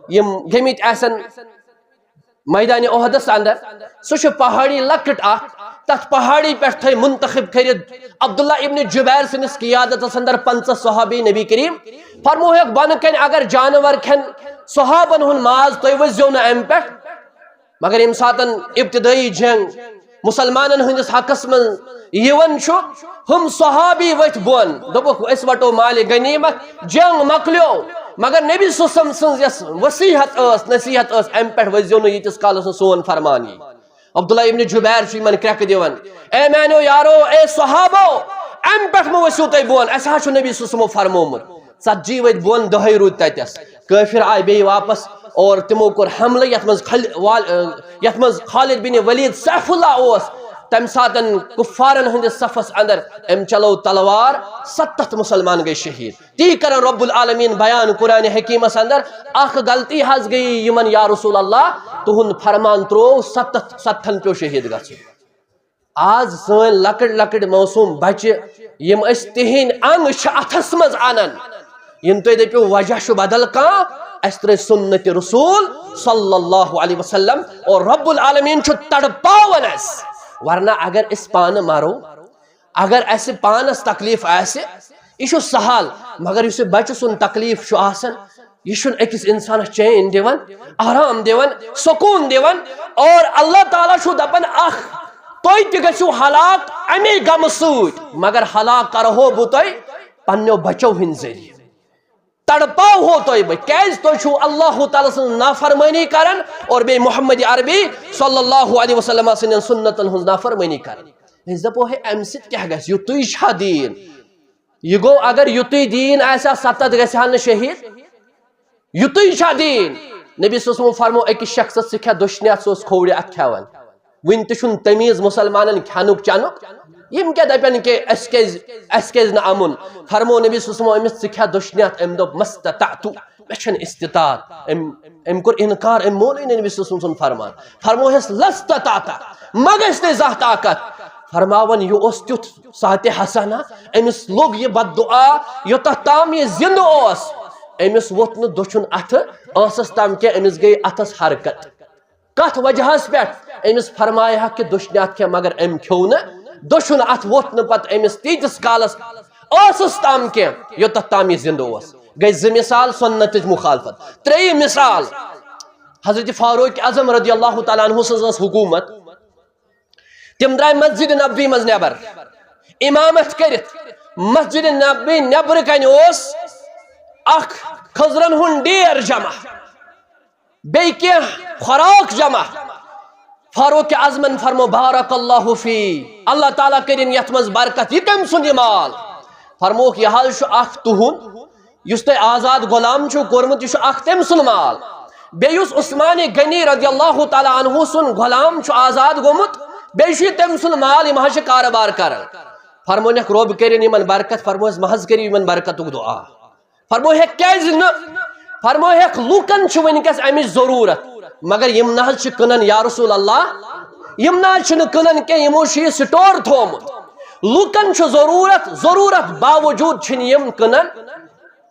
یِم گٔمٕتۍ آسن میدان احدس اندر، سُہ چھُ پہاڑی لۄکٕٹ اکھ، تتھ پہاڑی پٮ۪ٹھ تھٲے منتخب کٔرِتھ عبداللہ ابن جبیر سٕنٛدِس قیادتس اندر پنٛژاہ صحابی نبی کریم۔ فرموہکھ، بۄنہٕ کنہِ اگر جانور کھٮ۪ن صحابن ہُنٛد ماز، تُہۍ ؤسۍ زیو نہٕ امہِ پٮ۪ٹھ۔ مگر ییٚمہِ ساتن ابتدٲیی جنگ مسلمانن ہٕنٛدِس حقس منٛز یِوان چھُ، ہُم صحابی ؤتھۍ بۄن، دوٚپُکھ، "أسۍ وٹو مالِ غنیمت، جنگ مۄکلیو۔" مگر نبی صلی اللہ علیہ وسلم سٕنٛز یۄس وصیحت ٲس، نصیحت ٲس، "امہِ پٮ۪ٹھ ؤسۍزیو نہٕ ییٖتِس کالس نہٕ سون فرمان یی۔" عبداللہ ابن جبیر چھُ یِمن کرٛٮ۪کہٕ دِوان، "اے میانیو یارو، اے صحابو، امہِ پٮ۪ٹھ مہ ؤسِو تُہۍ بۄن، اسہِ حظ چھُ نبی صلی اللہ علیہ وسلمو فرمومُت۔" ژتجی ؤتھۍ بۄن، دہے روٗدۍ تتٮ۪س۔ کٲفر آے بیٚیہِ واپس اور تِمو کوٚر حملہٕ، یتھ منٛز خل-، وال-، یتھ منٛز خالد بن ولید سیف اللہ اوس۔ تمہِ ساتن کفارن ہٕنٛدِس صفس اندر أمۍ چلٲو تلوار، ستتھ مسلمان گٔے شہید۔ تی کرن رب العالمین بیان قرآن حکیمس اندر، اکھ غلطی حظ گٔیے یِمن یا رسول اللہ، تُہُنٛد فرمان تروو، ستتھ، ستتھن پیوٚو شہید گژھُن۔ آز سٲنۍ لۄکٕٹۍ لۄکٕٹۍ معصوم بچہِ، یِم أسۍ تِہِنٛدۍ انگ چھِ اتھس منٛز انان، یِم تُہۍ دٔپِو وجہ چھُ بدل کانٛہہ، اسہِ ترٲے سنت رسول صلی اللہ علیہ وسلم، اور رب العالمین چھُ تڑپاوان اسہِ۔ ورنہ اگر أسۍ پانہٕ مرو، اگر اسہِ پانس تکلیف آسہِ، یہِ چھُ سہل، مگر یُس یہِ بچہِ سُنٛد تکلیف چھُ آسان، یہِ چھُنہٕ أکِس انسانس چین دِوان، آرام دِوان، سکوٗن دِوان۔ اور اللہ تعالیٰ چھُ دپان، اکھ، تُہۍ تہِ گٔژھِو ہلاک امے غمہٕ سۭتۍ، مگر ہلاک کرہو بہٕ تۄہہِ پننیو بچو ہٕنٛدۍ ذٔریعہٕ۔ تڑپاوہو تۄہہِ بہٕ، کیازِ تُہۍ چھِو اللہ تعالیٰ سٕنٛز نافرمٲنی کران اور بیٚیہِ محمد عربی صلی اللہ علیہ وسلم سٕنٛدٮ۪ن سنتن ہٕنٛز نافرمٲنی کران۔ أسۍ دپو، ہے، امہِ سۭتۍ کیٛاہ گژھِ؟ یُتُے چھا دیٖن؟ یہِ گوٚو، اگر یُتُے دیٖن آسہِ ہا، ستتھ گژھِ ہا نہٕ شہید؟ یُتُے چھا دیٖن؟ نبی صلی اللہ علیہ وسلم فرمو، أکِس شخصس ژٕ کھےٚ دٔچھنہِ اتھٕ، سُہ اوس کھوورِ اتھٕ کھٮ۪وان۔ وُنہِ تہِ چھُنہٕ تمیٖز مسلمانن کھٮ۪نُک چٮ۪نُک۔ یِم کیٛاہ دپن کہ اسہِ کیٛازِ، اسہِ کیٛازِ نہٕ امُن؟ فرمو نبی صلی اللہ علیہ وسلم أمِس، ژٕ کھےٚ دٔچھنہِ اتھٕ۔ أمۍ دوٚپ، "ما استطعت، مےٚ چھَنہٕ استطاعت۔" أمۍ، أمۍ کوٚر انکار، أمۍ مونُے نہٕ نبی صلی اللہ علیہ وسلم سُنٛد فرمان۔ فرموہس، "لا استطاعت، ما گژھِ تۄہہِ زانٛہہ طاقت۔" فرماوان، یہِ اوس تیُتھ ساعتِ حسنہ، أمِس لوٚگ یہِ بددعا، یوٚتتھ تام یہِ زِندٕ اوس، أمِس ووٚتھ نہٕ دٔچھُن اَتھٕ ٲسَس تام کینٛہہ، أمِس گٔے اَتھَس حرکت۔ کَتھ وجہَس پٮ۪ٹھ؟ أمِس فرمایہِ ہا کہِ دٔچھنہِ اَتھٕ کھےٚ، مگر أمۍ کھیوٚو نہٕ دٔچھُن اَتھٕ، ووٚتھ نہٕ پَتہٕ أمِس تیٖتِس کالَس ٲسَس تام کینٛہہ، یوٚتتھ تام یہِ زِندٕ اوس۔ گٔے زٕ مثال سُنتٕچ مخالفت۔ ترٛیٚیِم مثال، حضرت فاروق اعظم رضی اللہ تعالیٰ عنہ سٕنٛز ٲس حکوٗمت۔ تِم درٛاے مسجد نبوی منٛز نٮ۪بر امامت کٔرِتھ۔ مسجد نبوی نٮ۪برٕ کنہِ اوس اکھ کھٔزرن ہُنٛد ڈیر جمع، بیٚیہِ کینٛہہ خوراک جمع۔ فاروق اعظمن فرمو، "بارک اللہ فی"، اللہ تعالیٰ کٔرِن یتھ منٛز برکت۔ یہِ کٔمۍ سُنٛد یہِ مال؟ فرمووُکھ، "یہِ حظ چھُ اکھ تُہُنٛد، یُس تۄہہِ آزاد غلام چھُو کوٚرمُت، یہِ چھُ اکھ تٔمۍ سُنٛد مال۔ بیٚیہِ یُس عثمان غنی رضی اللہ تعالیٰ عنہ سُنٛد غلام چھُ آزاد گوٚمُت، بیٚیہِ چھُ یہِ تٔمۍ سُنٛد مال، یِم حظ چھِ کارٕبار کران۔" فرمونکھ، "رۄب کٔرِن یِمن برکت۔" فرمووُس، "محض کٔرِو یِمن برکتُک دُعا۔" فرمووُکھ، "کیٛازِ نہٕ؟" فرمووُکھ، "لوٗکن چھِ وٕنکیٚس اَمِچ ضروٗرت، مگر یِم نہ حظ چھِ کٕنان یا رسول اللہ، یِم نہ حظ چھِنہٕ کٕنان کینٛہہ، یِمو چھُ یہِ سٹور تھوومُت۔ لوٗکن چھُ ضروٗرت، ضروٗرت باوجوٗد چھِنہٕ یِم کٕنان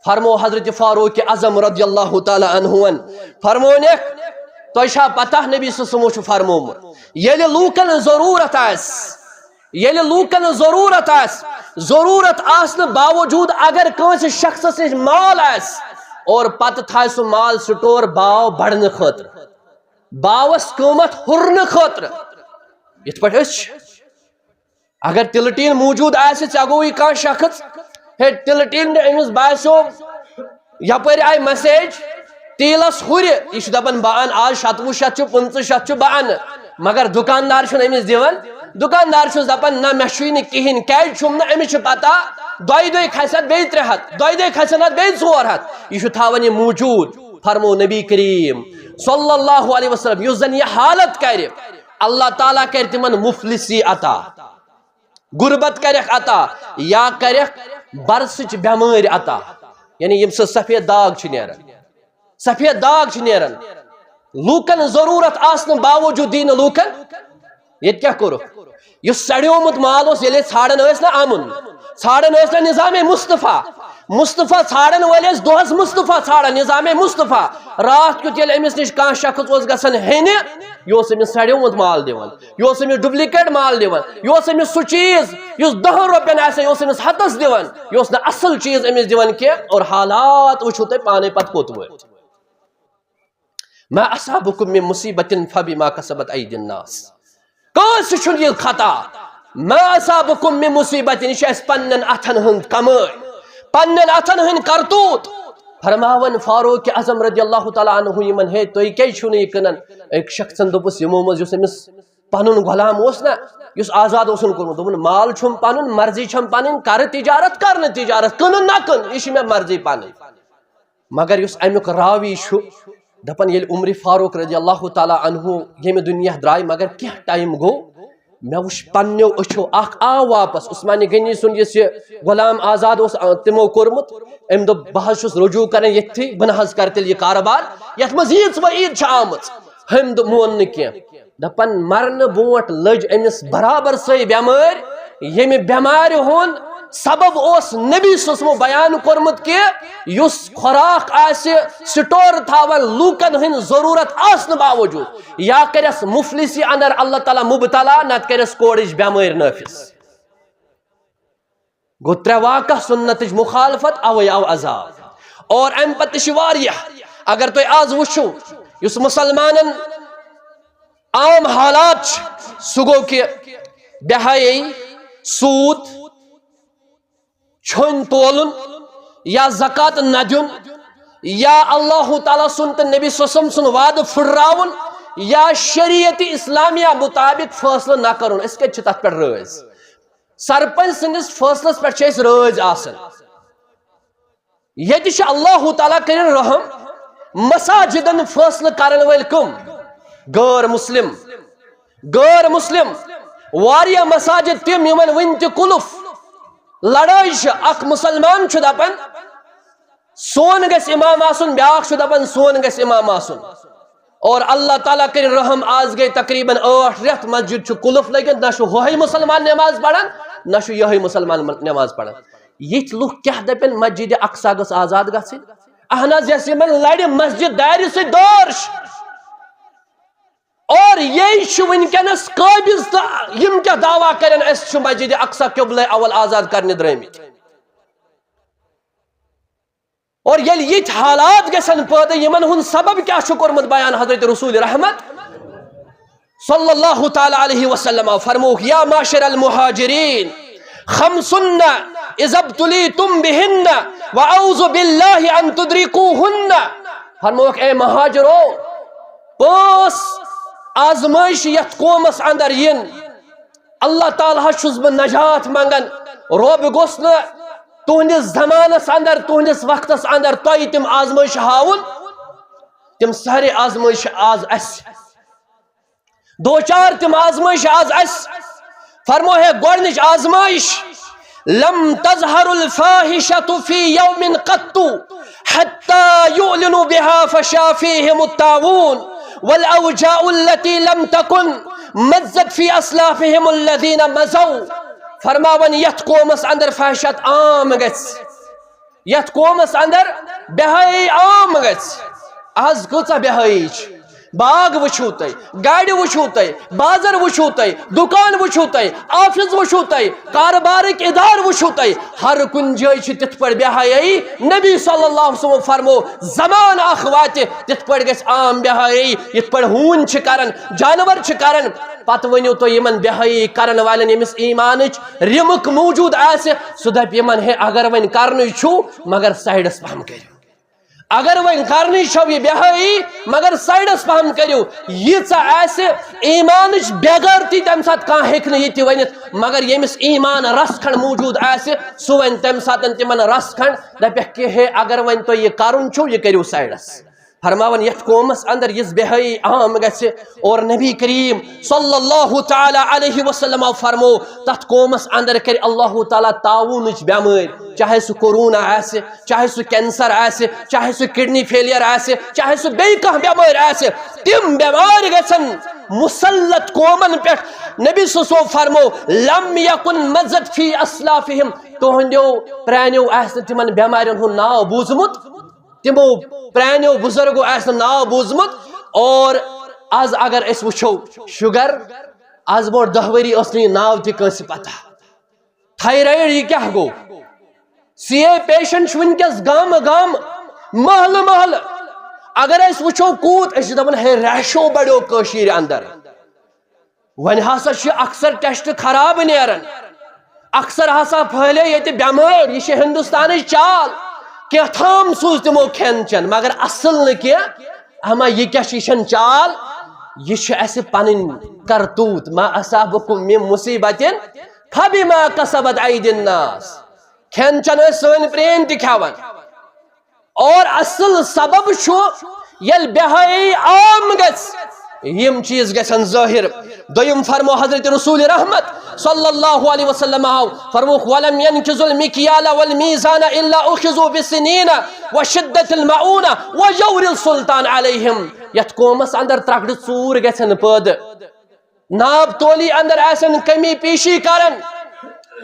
فرمو حضرت فاروق اعظم رضی اللہ تعالیٰ عنہ، فرمونکھ، تۄہہِ چھا پتہ نبی صلی اللہ علیہ وسلمو چھُ فرمومُت، ییٚلہِ لوٗکن ضروٗرت آسہِ، ییٚلہِ لوٗکن ضروٗرت آسہِ، ضروٗرت آسنہٕ باوجوٗد اگر کٲنٛسہِ شخصس نِش مال آسہِ اور پتہٕ تھایہِ سُہ مال سٹور باو بڑنہٕ خٲطرٕ، باوس قۭمتھ ہُرنہٕ خٲطرٕ، یِتھ پٲٹھۍ أسۍ چھِ۔ اگر تِلہٕ ٹیٖن موٗجوٗد آسہِ، ژےٚ گوٚوُے کانٛہہ شخص، ہے، تِلہٕ ٹیٖن، أمِس باسیو یپٲرۍ آیہِ مسیج، تیٖلس ہُرِ، یہِ چھُ دپان، "بہٕ انہٕ آز، شتوُہ شتھ چھُ، پٕنٛژٕہ شتھ چھُ، بہٕ انہٕ۔" مگر دُکاندار چھُنہٕ أمِس دِوان۔ دُکاندار چھُس دپان، "نہ، مےٚ چھُے نہٕ کِہیٖنۍ۔" کیازِ چھُم نہٕ؟ أمِس چھِ پتہ، دۄیہِ دۄہہِ کھسہِ اتھ بیٚیہِ ترٛےٚ ہتھ، دۄیہِ دۄہہِ کھسن اتھ بیٚیہِ ژور ہتھ۔ یہِ چھُ تھاوان یہِ موٗجوٗد۔ فرمو نبی کریم صلی اللہ علیہ وسلم، یُس زن یہِ حالت کرِ، اللہ تعالیٰ کرِ تِمن مفلسی عطا، غربت کرٮ۪کھ عطا، یا کرٮ۪کھ برسٕچ بٮ۪مٲرۍ عطا۔ یعنی ییٚمہِ سۭتۍ سفید داغ چھِ نیران، سفید داغ چھِ نیران۔ لوٗکن ضروٗرت آسنہٕ باوجوٗد دی نہٕ لوٗکن۔ ییٚتہِ کیٛاہ کوٚرُکھ؟ یُس سڑیومُت مال اوس، ییٚلہِ أسۍ ژھانڈان ٲسۍ نہ امُن، ژھانڈان ٲسۍ نہ نظام مصطفیٰ، مصطفیٰ ژھانڈن وٲلۍ ٲسۍ دۄہس مصطفیٰ ژھانڈان، نظام مصطفیٰ۔ راتھ کیُتھ ییٚلہِ أمِس نِش کانٛہہ شخص اوس گژھان ہیٚنہِ، یہِ اوس أمِس سڑیومُت مال دِوان، یہِ اوس أمِس duplicate مال دِوان، یہِ اوس أمِس سُہ چیٖز یُس دَہَن رۄپین آسہِ ہا، یہِ اوس أمِس ہَتَس دِوان، یہِ اوس نہٕ اصل چیٖز أمِس دِوان کینٛہہ۔ اور حالات وٕچھِو تُہۍ پانے پتہٕ کوٚت وٲتۍ۔ ما اصابکم من مصیبت فبما کسبت ایدی الناس۔ کٲنٛسہِ چھُنہٕ یہِ خطا۔ ما اصابکم من مصیبت، یہِ چھِ اَسہِ پننٮ۪ن اَتھن ہٕنٛز کمٲے، پننٮ۪ن اَتھن ہٕنٛدۍ کرتوٗت۔ فرماوان فاروق اعظم رضی اللہ تعالیٰ عنہ یِمن، "ہے، تُہۍ کیٛازِ چھِو نہٕ یہِ کٕنان؟" أکۍ شخصن دوٚپُس، یِمو منٛز یُس أمِس پنُن غلام اوس نہ، یُس آزاد اوسُن کوٚرمُت، دوٚپُن، "مال چھُم پنُن، مرضی چھم پنٕنۍ، کرٕ تجارت، کرٕ نہٕ تجارت، کٕنہٕ نہ کٕنہٕ، یہِ چھِ مےٚ مرضی پنٕنۍ۔" مگر یُس امیُک راوی چھُ، دپان، ییٚلہِ عمر فاروق رضی اللہ تعالیٰ عنہ ییٚمہِ دُنیا درٛاے، مگر کینٛہہ ٹایم گوٚو، مےٚ وُچھ پننیو أچھو، اکھ آو واپس، عثمان غنی سُنٛد یُس یہِ غلام آزاد اوس، آ، تِمو کوٚرمُت، أمۍ دوٚپ، "بہٕ حظ چھُس رجوع کران ییٚتھی، بہٕ نہ حظ کرٕ تیٚلہِ یہِ کارٕبار یتھ منٛز ییٖژ وعیٖد چھِ آمٕژ۔" أمۍ دوٚپ، مون نہٕ کینٛہہ۔ دپان، مرنہٕ برونٛٹھ لٔج أمِس برابر سۄے بٮ۪مٲرۍ، ییٚمہِ بٮ۪مارِ ہُنٛد سبب اوس نبی صلی اللہ علیہ وسلمو بیان کوٚرمُت کہِ یُس خوراک آسہِ سٹور تھاوان لوٗکن ہٕنٛدۍ ضروٗرت آسنہٕ باوجوٗد، یا کرٮ۪س مفلسی اندر اللہ تعالیٰ مبتلا، نتہٕ کرٮ۪س کوڑٕچ بٮ۪مٲرۍ نٲفِس۔ گوٚو ترٛےٚ واقعہ سنتٕچ مخالفت، اوے آو عذاب۔ اور امہِ پتہٕ تہِ چھِ واریاہ۔ اگر تُہۍ آز وٕچھِو، یُس مُسلمانن عام حالات چھِ، سُہ گوٚو کہِ بے حیٲیی، سوٗد، چھوٚنۍ تولُن، یا زکوٰۃ نہ دیُن، یا اللہ تعالیٰ سُنٛد تہٕ نبی صلی اللہ علیہ وسلم سُنٛد وعدٕ پھُٹراوُن، یا شریعت اسلامیہ مطابق فٲصلہٕ نہ کرُن۔ أسۍ کتہِ چھِ تتھ پٮ۪ٹھ رٲضۍ؟ سرپنچ سٕنٛدِس فٲصلس پٮ۪ٹھ چھِ أسۍ رٲضۍ آسان۔ ییٚتہِ چھِ اللہ تعالیٰ کٔرِن رحم، مساجدن فٲصلہٕ کرن وٲلۍ کم؟ غٲر مسلم۔ غٲر مسلم۔ واریاہ مساجد تِم یِمن وٕنہِ تہِ قلف، لڑٲے چھِ۔ اکھ مسلمان چھُ دپان، "سون گژھِ امام آسُن"، بیاکھ چھُ دپان، "سون گژھِ امام آسُن"۔ اور اللہ تعالیٰ کٔرِن رحم، آز گٔے تقریباً ٲٹھ رٮ۪تھ مسجد چھُ قلف لٔگِتھ، نہ چھُ ہۄہے مسلمان نماز پران، نہ چھُ یۄہے مسلمان نماز پران۔ یِتھۍ لُکھ کیٛاہ دَپن، مسجد اقصی گٔژھ آزاد گژھٕنۍ؟ اہن حظ، یۄس یِمن لڑِ مسجد دارِ سۭتۍ دٲر چھِ۔ اور یے چھِ وٕنکیٚنس قٲبض، تہٕ یِم کیٛاہ دعویٰ کرن، أسۍ چھِ مسجد اقصی قبلہ اول آزاد کرنہِ درٲمٕتۍ۔ اور ییٚلہِ یِتھۍ حالات گژھن پٲدٕ، یِمن ہُنٛد سبب کیٛاہ چھُ کوٚرمُت بیان حضرت رسول رحمت صلی اللہ تعالیٰ علیہ وسلم؟ فرمووُکھ، یا معشر المہاجرین، خمسن اذا ابتلیتم بہن واعوذ باللہ ان تدرکوہن۔ فرمووُکھ، اے مہاجرو، پانٛژھ آزمٲیش یتھ قومس اندر یِن، اللہ تعالیٰ ہس چھُس بہٕ نجات منگان۔ رۄب گوٚژھ نہٕ تُہنٛدِس زمانس اندر، تُہنٛدِس وقتس اندر تۄہہِ تِم آزمٲیشہِ ہاوُن۔ تِم سارے آزمٲیشہِ آز اسہِ۔ دو چار تِم آزمٲیشہِ آز اسہِ۔ فرمو ہے گۄڈنِچ آزمٲیش، لم تظہر الفاحشة فی یوم قط حتی یعلنوا بها فشا فیہم الطاعون والاوجاع التي لم تكن مضت في اسلافهم الذين مضوا۔ فرماوان یتھ قومس اندر فحشت عام گژھِ، یتھ قومس اندر بے حیٲیی عام گژھِ۔ از کۭژاہ بے حیٲیی چھِ؟ باغ وٕچھِو تُہۍ، گاڑِ وٕچھِو تُہۍ، بازر وٕچھِو تُہۍ، دُکان وٕچھِو تُہۍ، آفس وٕچھِو تُہۍ، کارٕبارٕکۍ ادارٕ وٕچھِو تُہۍ، ہر کُنہِ جایہِ چھِ تِتھ پٲٹھۍ بے حیٲیی۔ نبی صلی اللہ علیہ وسلم فرمو، زمانہٕ اکھ واتہِ، تِتھ پٲٹھۍ گژھِ عام بے حیٲیی، یِتھ پٲٹھۍ ہوٗنۍ چھِ کران، جانور چھِ کران۔ پتہٕ ؤنِو تُہۍ یِمن بے حیٲیی کرن والٮ۪ن، ییٚمِس ایٖمانٕچ رِمٕک موٗجوٗد آسہِ، سُہ دپہِ یِمن، ہے، اگر وۄنۍ کرنُے چھُو، مگر سایڈس پہم کٔرِو۔ اگر وۄنۍ کرنٕے چھو یہِ بے حیٲیی، مگر سایڈس پہم کٔرِو۔ ییٖژاہ آسہِ ایٖمانٕچ بے غٲرتی، تمہِ ساتہٕ کانٛہہ ہیٚکہِ نہٕ یہِ تہِ ؤنِتھ، مگر ییٚمِس ایٖمان رژھ کھنڈ موٗجوٗد آسہِ، سُہ ونہِ تمہِ ساتہٕ تِمن رژھ کھنڈ، دپٮ۪کھ کہِ، ہے، اگر وۄنۍ تۄہہِ یہِ کرُن چھُو، یہِ کٔرِو سایڈس۔ فرماوان، یتھ قومس اندر یِژھ بے حیٲیی عام گژھِ، اور نبی کریم صلی اللہ تعالی علیہ وسلم فرمو، تتھ قومس اندر کرِ اللہ تعالیٰ طاعونٕچ بٮ۪مٲرۍ، چاہے سُہ کورونا آسہِ، چاہے سُہ کینسر آسہِ، چاہے سُہ کڈنی فیلیر آسہِ، چاہے سُہ بیٚیہِ کانٛہہ بٮ۪مٲرۍ آسہِ، تِم بٮ۪مارِ گژھن مسلط قومن پٮ۪ٹھ۔ نبی صلی اللہ علیہ وسلم فرمو، لم یکن مضت فی اسلافہم، تُہنٛدیو پرٛانیو آسہِ نہٕ تِمن بٮ۪مارٮ۪ن ہُنٛد ناو بوٗزمُت، تِمو پرٛانیو بُزرگو آسہِ نہٕ ناو بوٗزمُت۔ اور از اگر أسۍ وٕچھو، شُگر، از برونٛٹھ دَہ ؤری ٲس نہٕ یہِ ناو تہِ کٲنٛسہِ پتہ۔ تھایرایڈ، یہِ کیٛاہ گوٚو؟ سی اے پیشنٹ چھُ وٕنکیٚس گامہٕ گامہٕ، محلہٕ محلہٕ۔ اگر أسۍ وٕچھو کوٗت، أسۍ چھِ دپان، ہے، ریشو بڑیو کٔشیٖرِ اندر۔ وۄنۍ ہسا چھِ اکثر ٹیسٹ خراب نیران، اکثر ہسا پھٔہلے ییٚتہِ بٮ۪مٲرۍ۔ یہِ چھِ ہندوستانٕچ چال، کینٛہہ تام سوٗز تِمو کھٮ۪ن چٮ۪ن، مگر اصل نہٕ کینٛہہ۔ اما، یہِ کیٛاہ چھِ، یہِ چھَنہٕ چال، یہِ چھِ اَسہِ پنٕنۍ کرتوٗت۔ ما اصابکم من مصیبت فبما کسبت ایدی الناس۔ کھٮ۪ن چٮ۪ن ٲسۍ سٲنۍ پرٛٲنۍ تہِ کھٮ۪وان۔ اور اصل سبب چھُ، ییٚلہِ بے حیٲیی عام گژھِ، یِم چیٖز گژھن ظٲہِر۔ دوٚیِم فرمو حضرت رسول رحمت صلی اللہ علیہ وسلم آو، فرموکھ، ولم ينقضوا المكيال والميزان الا اخذوا بالسنين وشدة المؤونة وجور السلطان عليهم۔ یتھ قومس اندر ترکڑٕ ژوٗر گژھن پٲدٕ، ناپ تولی اندر آسن کمی پیشی کرن۔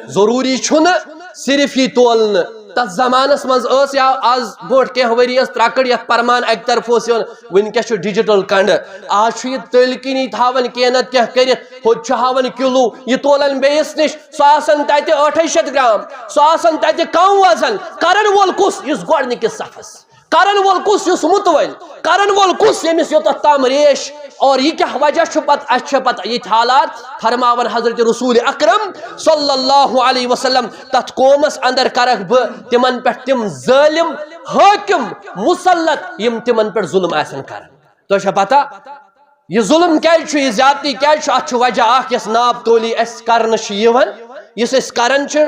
ضروری چھُنہٕ صرف یہِ تولنہٕ۔ تتھ زمانس منٛز ٲس، یا از برونٛٹھ کینٛہہ ؤری ٲس ترکڑ یتھ پرمان اکہِ طرفہٕ اوس یِوان، وٕنکیٚس چھُ ڈیجیٹل کنڈٕ۔ از چھُ یہِ تٔلۍ کِنی تھاوان کینٛہہ نتہٕ کینٛہہ کٔرِتھ، ہُتہِ چھُ ہاوان کِلوٗ، یہِ تولان بیٚیِس نِش، سُہ آسان تتہِ ٲٹھے شیٚتھ گرام، سُہ آسان تتہِ کم وزن۔ کرن وول کُس؟ یُس گۄڈنِکِس صفس۔ کرن وول کُس؟ یُس مُتوَل۔ کرن وول کُس؟ ییٚمِس یوٚتتھ تام ریش۔ اور یہِ کیٛاہ وجہ چھُ پتہٕ؟ اَسہِ چھِ پتہٕ یِتھۍ حالات۔ فرماوان حضرت رسول اکرم صلی اللہ علیہ وسلم، تتھ قومس اندر کرکھ بہٕ تِمن پٮ۪ٹھ تِم ظٲلم حٲکم مسلط، یِم تِمن پٮ۪ٹھ ظلم آسن کران۔ تۄہہِ چھا پتہ؟ یہِ ظلم کیٛازِ چھُ، یہِ زیادتی کیٛازِ چھُ؟ اتھ چھُ وجہ اکھ، یۄس ناپ تولی اسہِ کرنہٕ چھِ یِوان، یُس أسۍ کران چھِ،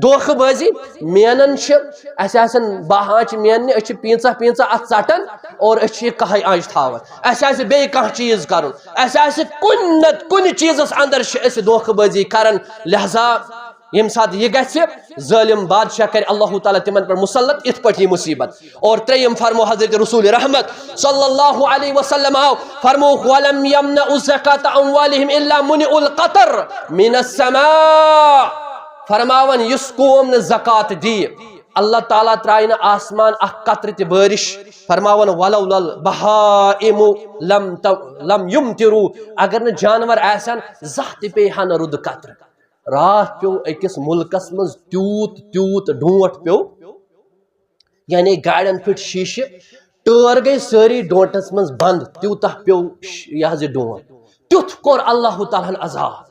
دھوکہٕ بٲزی مینان چھِ۔ اسہِ آسن باہ آنچہِ میننہِ، أسۍ چھِ پینٛژاہ پینٛژاہ اتھ ژٹان اور أسۍ چھِ یہِ کہے آنچہِ تھاوان۔ اسہِ آسہِ بیٚیہِ کانٛہہ چیٖز کرُن، اسہِ آسہِ کُنہِ نتہٕ کُنہِ چیٖزس اندر چھِ أسۍ دھوکہٕ بٲزی کران۔ لہذا ییٚمہِ ساتہٕ یہِ گژھِ، ظٲلم بادشاہ کرِ اللہ تعالیٰ تِمن پٮ۪ٹھ مسلط، یِتھ پٲٹھۍ یہِ مصیبت۔ اور ترٛیٚیِم فرمو حضرت رسول رحمت صلی اللہ علیہ وسلم آو، فرمووُکھ، ولم یمنعوا زکاة اموالہم الا منعوا القطر من السماء۔ فرماوان، یُس قوم نہٕ زکات دی، اللہ تعالیٰ ترٛایہِ نہٕ آسمان اکھ قطرٕ تہِ بٲرِش۔ فرماوان، ولولا البہائم لم ت-، لم یمطروا، اگر نہٕ جانور آسن، زانٛہہ تہِ پیٚیہِ ہا نہٕ رُدٕ قطرٕ۔ راتھ پیوٚو أکِس مُلکس منٛز تیوٗت، تیوٗت ڈونٛٹھ پیوٚو، یعنی گاڑٮ۪ن پھٕٹۍ شیٖشہٕ، ٹٲر گٔے سٲری ڈونٛٹھس منٛز بنٛد، تیوٗتاہ پیوٚو ش-، یہِ حظ یہِ ڈونٛٹھ۔ تیُتھ کوٚر اللہ تعالیٰ ہن عذاب۔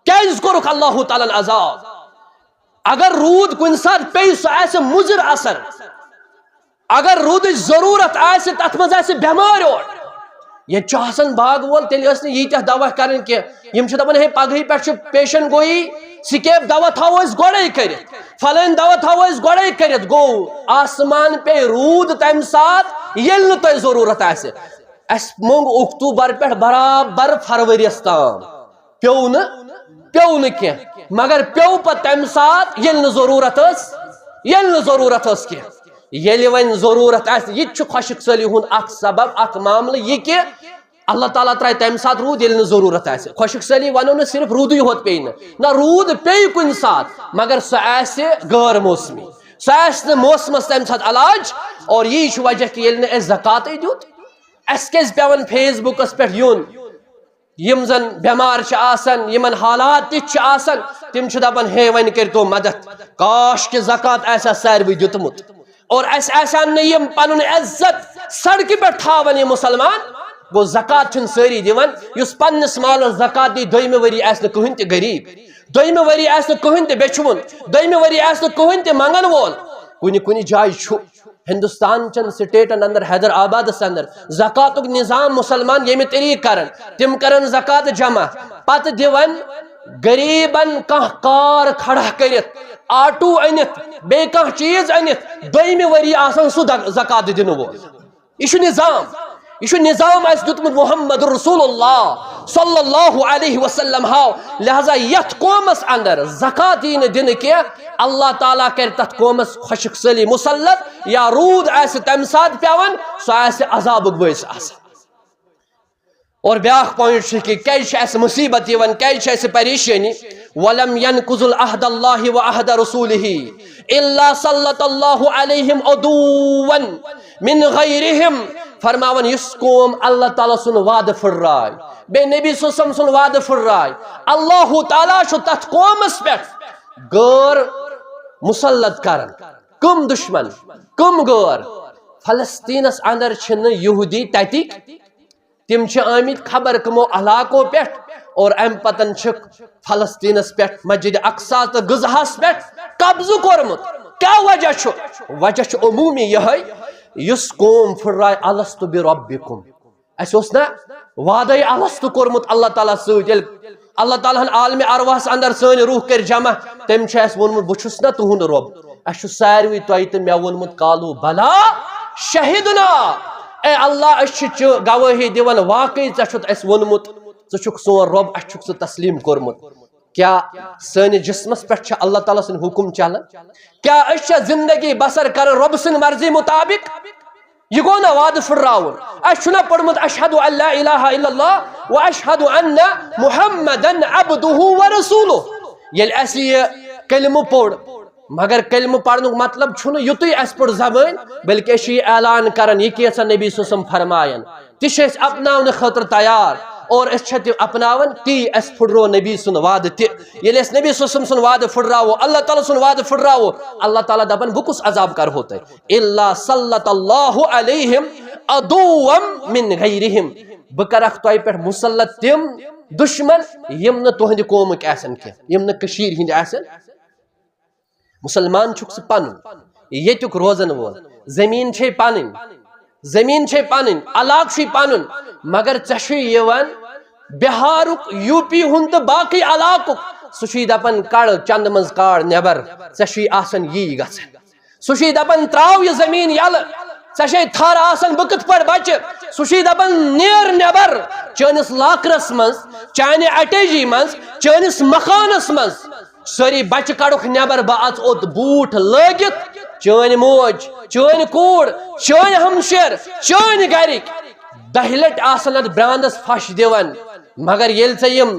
کیٛازِ کوٚرُکھ اللہ تعالیٰ ہن عذاب؟ اگر روٗد کُنہِ ساتہٕ پیٚیہِ، سُہ آسہِ مُضِر اثر۔ اگر روٗدٕچ ضروٗرت آسہِ، تتھ منٛز آسہِ بٮ۪مٲرۍ اور۔ ییٚتہِ چھُ آسان باغہٕ وول، تیٚلہِ ٲسۍ نہٕ ییٖتیٛاہ دوا کران کینٛہہ۔ یِم چھِ دپان، ہے، پگہٕے پٮ۪ٹھ چھُ پیشن گویی، سکیب دوا تھاوو أسۍ گۄڈے کٔرِتھ، فلٲنۍ دوا تھاوو أسۍ گۄڈے کٔرِتھ۔ گوٚو، آسمان پیٚیہِ روٗد تمہِ ساتہٕ، ییٚلہِ نہٕ تۄہہِ ضروٗرت آسہِ۔ اسہِ موٚنگ اکتوبر پٮ۪ٹھ برابر فرؤریَس تام۔ پیوٚو نہٕ، پیوٚو نہٕ کینٛہہ، مگر پیوٚو پتہٕ تمہِ ساتہٕ، ییٚلہِ نہٕ ضروٗرت ٲس، ییٚلہِ نہٕ ضروٗرت ٲس کینٛہہ۔ ییٚلہِ وۄنۍ ضروٗرت آسہِ، یہِ تہِ چھُ خۄشک سٲلی ہُنٛد اکھ سبب، اکھ معاملہٕ یہِ کہِ اللہ تعالیٰ ترٛایہِ تمہِ ساتہٕ روٗد، ییٚلہِ نہٕ ضروٗرت آسہِ۔ خۄشک سٲلی ونو نہٕ صرف روٗدٕے ہوت پیٚیہِ نہٕ، نہ، روٗد پیٚیہِ کُنہِ ساتہٕ، مگر سُہ آسہِ غٲر موسمی۔ سُہ آسہِ نہٕ موسمس تمہِ ساتہٕ علاج۔ اور یی چھُ وجہ کہِ ییٚلہِ نہٕ اَسہِ زکاتٕے دیُت، اَسہِ کیازِ پٮ۪وان فیس بُکس پٮ۪ٹھ یُن؟ یِم زن بٮ۪مار چھِ آسان، یِمن حالات تِتھۍ چھِ آسان، تِم چھِ دپان، ہے، وۄنۍ کٔرۍتو مدد، کاش کہِ زکات آسہِ ہا ساروٕے دیُتمُت۔ اور اَسہِ آسہِ ہن نہٕ یِم پنُن عزت سڑکہِ پٮ۪ٹھ تھاوان یہِ مُسلمان۔ گوٚو، زکات چھِنہٕ سٲری دِوان۔ یُس پننِس مالس زکات دی، دوٚیمہِ ؤری آسہِ نہٕ کٕہٕنۍ تہِ غریٖب، دوٚیمہِ ؤری آسہِ نہٕ کٕہٕنۍ تہِ بیچھوُن، دوٚیمہِ ؤری آسہِ نہٕ کٕہٕنۍ تہِ منگن وول۔ کُنہِ کُنہِ جایہِ چھُ ہندوستان چٮ۪ن سٹیٹن اندر، حیدر آبادس اندر، زکاتُک نظام مُسلمان ییٚمہِ طریقہٕ کرن، تِم کرن زکات جمع، پتہٕ دِون غریبن کانٛہہ کار کھڑا کٔرِتھ، آٹوٗ أنِتھ، بیٚیہِ کانٛہہ چیٖز أنِتھ، دوٚیمہِ ؤری آسان سُہ دگ-، زکات دِنہٕ وول۔ یہِ چھُ نظام، یہِ چھُ نظام اَسہِ دیُتمُت محمد رسول اللہ صلی اللہ علیہ وسلم ہاو۔ لہذا یتھ قومس اندر زکات یی نہٕ دِنہٕ کینٛہہ، اللہ تعالیٰ کرِ تتھ قومس خۄشک سٲلی مسلط، یا روٗد آسہِ تمہِ ساتہٕ پٮ۪وان، سُہ آسہِ عذابُک بٲعث آسان۔ اور بیاکھ پوائنٹ چھُ کہِ کیازِ چھِ اَسہِ مُصیبت یِوان، کیازِ چھِ اَسہِ پریشٲنی؟ "ولم ينقضوا عهد الله وعهد رسوله إلا سلط الله عليهم عدوا من غيرهم"۔ فرماوان، یُس قوم اللہ تعالیٰ سُنٛد وعدٕ پھٕٹرایہِ، بیٚیہِ نبی صلی اللہ علیہ وسلم سُنٛد وعدٕ پھٕٹرایہِ، اللہ تعالیٰ چھُ تتھ قومس پٮ۪ٹھ غٲر مسلط کران۔ کم دشمن؟ کم غٲر؟ فلسطینس اندر چھِنہٕ یہودی تتِکۍ، تِم چھِ آمٕتۍ خبر کمو علاقو پٮ۪ٹھ، اور امہِ پتن چھِکھ فلسطینس پٮ۪ٹھ، مسجد اقصی تہٕ غزہس پٮ۪ٹھ قبضہٕ کوٚرمُت۔ کیٛاہ وجہ چھُ؟ وجہ چھُ عمومی یِہوٚے، یُس قوم پھٕٹرایہِ "الست بربکم"۔ اَسہِ اوس نہ وعدے الست کوٚرمُت اللہ تعالیٰ سۭتۍ؟ ییٚلہِ اللہ تعالیٰ ہن عالمِ ارواحس اندر سٲنۍ روح کٔرۍ جمع، تٔمۍ چھُ اَسہِ ووٚنمُت، "بہٕ چھُس نہ تُہُنٛد رۄب، اَسہِ چھُ ساروٕے تۄہہِ تہٕ مےٚ ووٚنمُت، قالوا بلی شہدنا"۔ اے اللہ، أسۍ چھِ چٲ-، گوٲہی دِوان، واقعی ژےٚ چھُتھ اَسہِ ووٚنمُت، ژٕ چھُکھ سون رۄب، اَسہِ چھُکھ ژٕ تسلیٖم کوٚرمُت۔ کیٛاہ سٲنِس جسمس پٮ۪ٹھ چھا اللہ تعالیٰ سٕنٛدۍ حُکم چلان؟ کیٛاہ أسۍ چھا زندگی بسر کران رۄب سٕنٛدِ مرضی مُطابق؟ یہِ گوٚو نہ وعدٕ پھٕٹراوُن؟ اَسہِ چھُنہ پوٚرمُت "اشہد ان لا الہ الا اللہ و اشہد ان محمدن عبدہ و رسولہ"؟ ییٚلہِ اَسہِ یہِ کلمہٕ پوٚر، مگر کلمہٕ پرنُک مطلب چھُنہٕ یُتُے اَسہِ پوٚر زبٲنۍ، بلکہِ أسۍ چھِ یہِ اعلان کران، یہِ کینٛژھا نبی صلی اللہ علیہ وسلم فرمایان، تہِ چھِ أسۍ اپناونہٕ خٲطرٕ تیار، اور أسۍ چھِ تہِ اپناوان، تی اَسہِ پھٕٹرو نبی سُنٛد وعدٕ تہِ۔ ییٚلہِ أسۍ نبی صلی اللہ علیہ وسلم سُنٛد وعدٕ پھٕٹراوو، اللہ تعالیٰ سُنٛد وعدٕ پھٕٹراوو، اللہ تعالیٰ دپان، "بہٕ کُس عذاب کرہو تۄہہِ؟" الا سلط اللہ علیہم عدوا من غیرہم۔ بہٕ کرکھ تۄہہِ پٮ۪ٹھ مسلط تِم دشمن، یِم نہٕ تُہنٛدِ قومٕکۍ آسن کینٛہہ، یِم نہٕ کٔشیٖرِ ہٕنٛدۍ آسن۔ مسلمان چھُکھ ژٕ پنُن، ییٚتیُک روزن وول، زٔمیٖن چھے پنٕنۍ، زٔمیٖن چھے پنٕنۍ، علاقہٕ چھُے پنُن، مگر ژےٚ چھُے یِوان بِہارُک، یوٗ پی ہُنٛد تہٕ باقٕے علاقُک، سُہ چھُے دپان، "کڑ چندٕ منٛز کاڑ نٮ۪بر، ژےٚ چھُے آسان یی گژھان۔" سُہ چھُے دپان، "تراو یہِ زٔمیٖن یَلہٕ، ژےٚ چھے تھر آسان، بہٕ کِتھ پٲٹھۍ بچہٕ؟" سُہ چھُے دپان، "نیر نٮ۪بر، چٲنِس لاکرس منٛز، چانہِ اٹیجی منٛز، چٲنِس مکانس منٛز۔" سٲری بچہٕ کڑُکھ نٮ۪بر، بہٕ اژٕ اوٚت بوٗٹھ لٲگِتھ، چٲنۍ موج، چٲنۍ کوٗر، چٲنۍ ہمشیر، چٲنۍ گرِکۍ دہہِ لٹہِ آسن اتھ براندس پھش دِوان، مگر ییٚلہِ ژےٚ یِم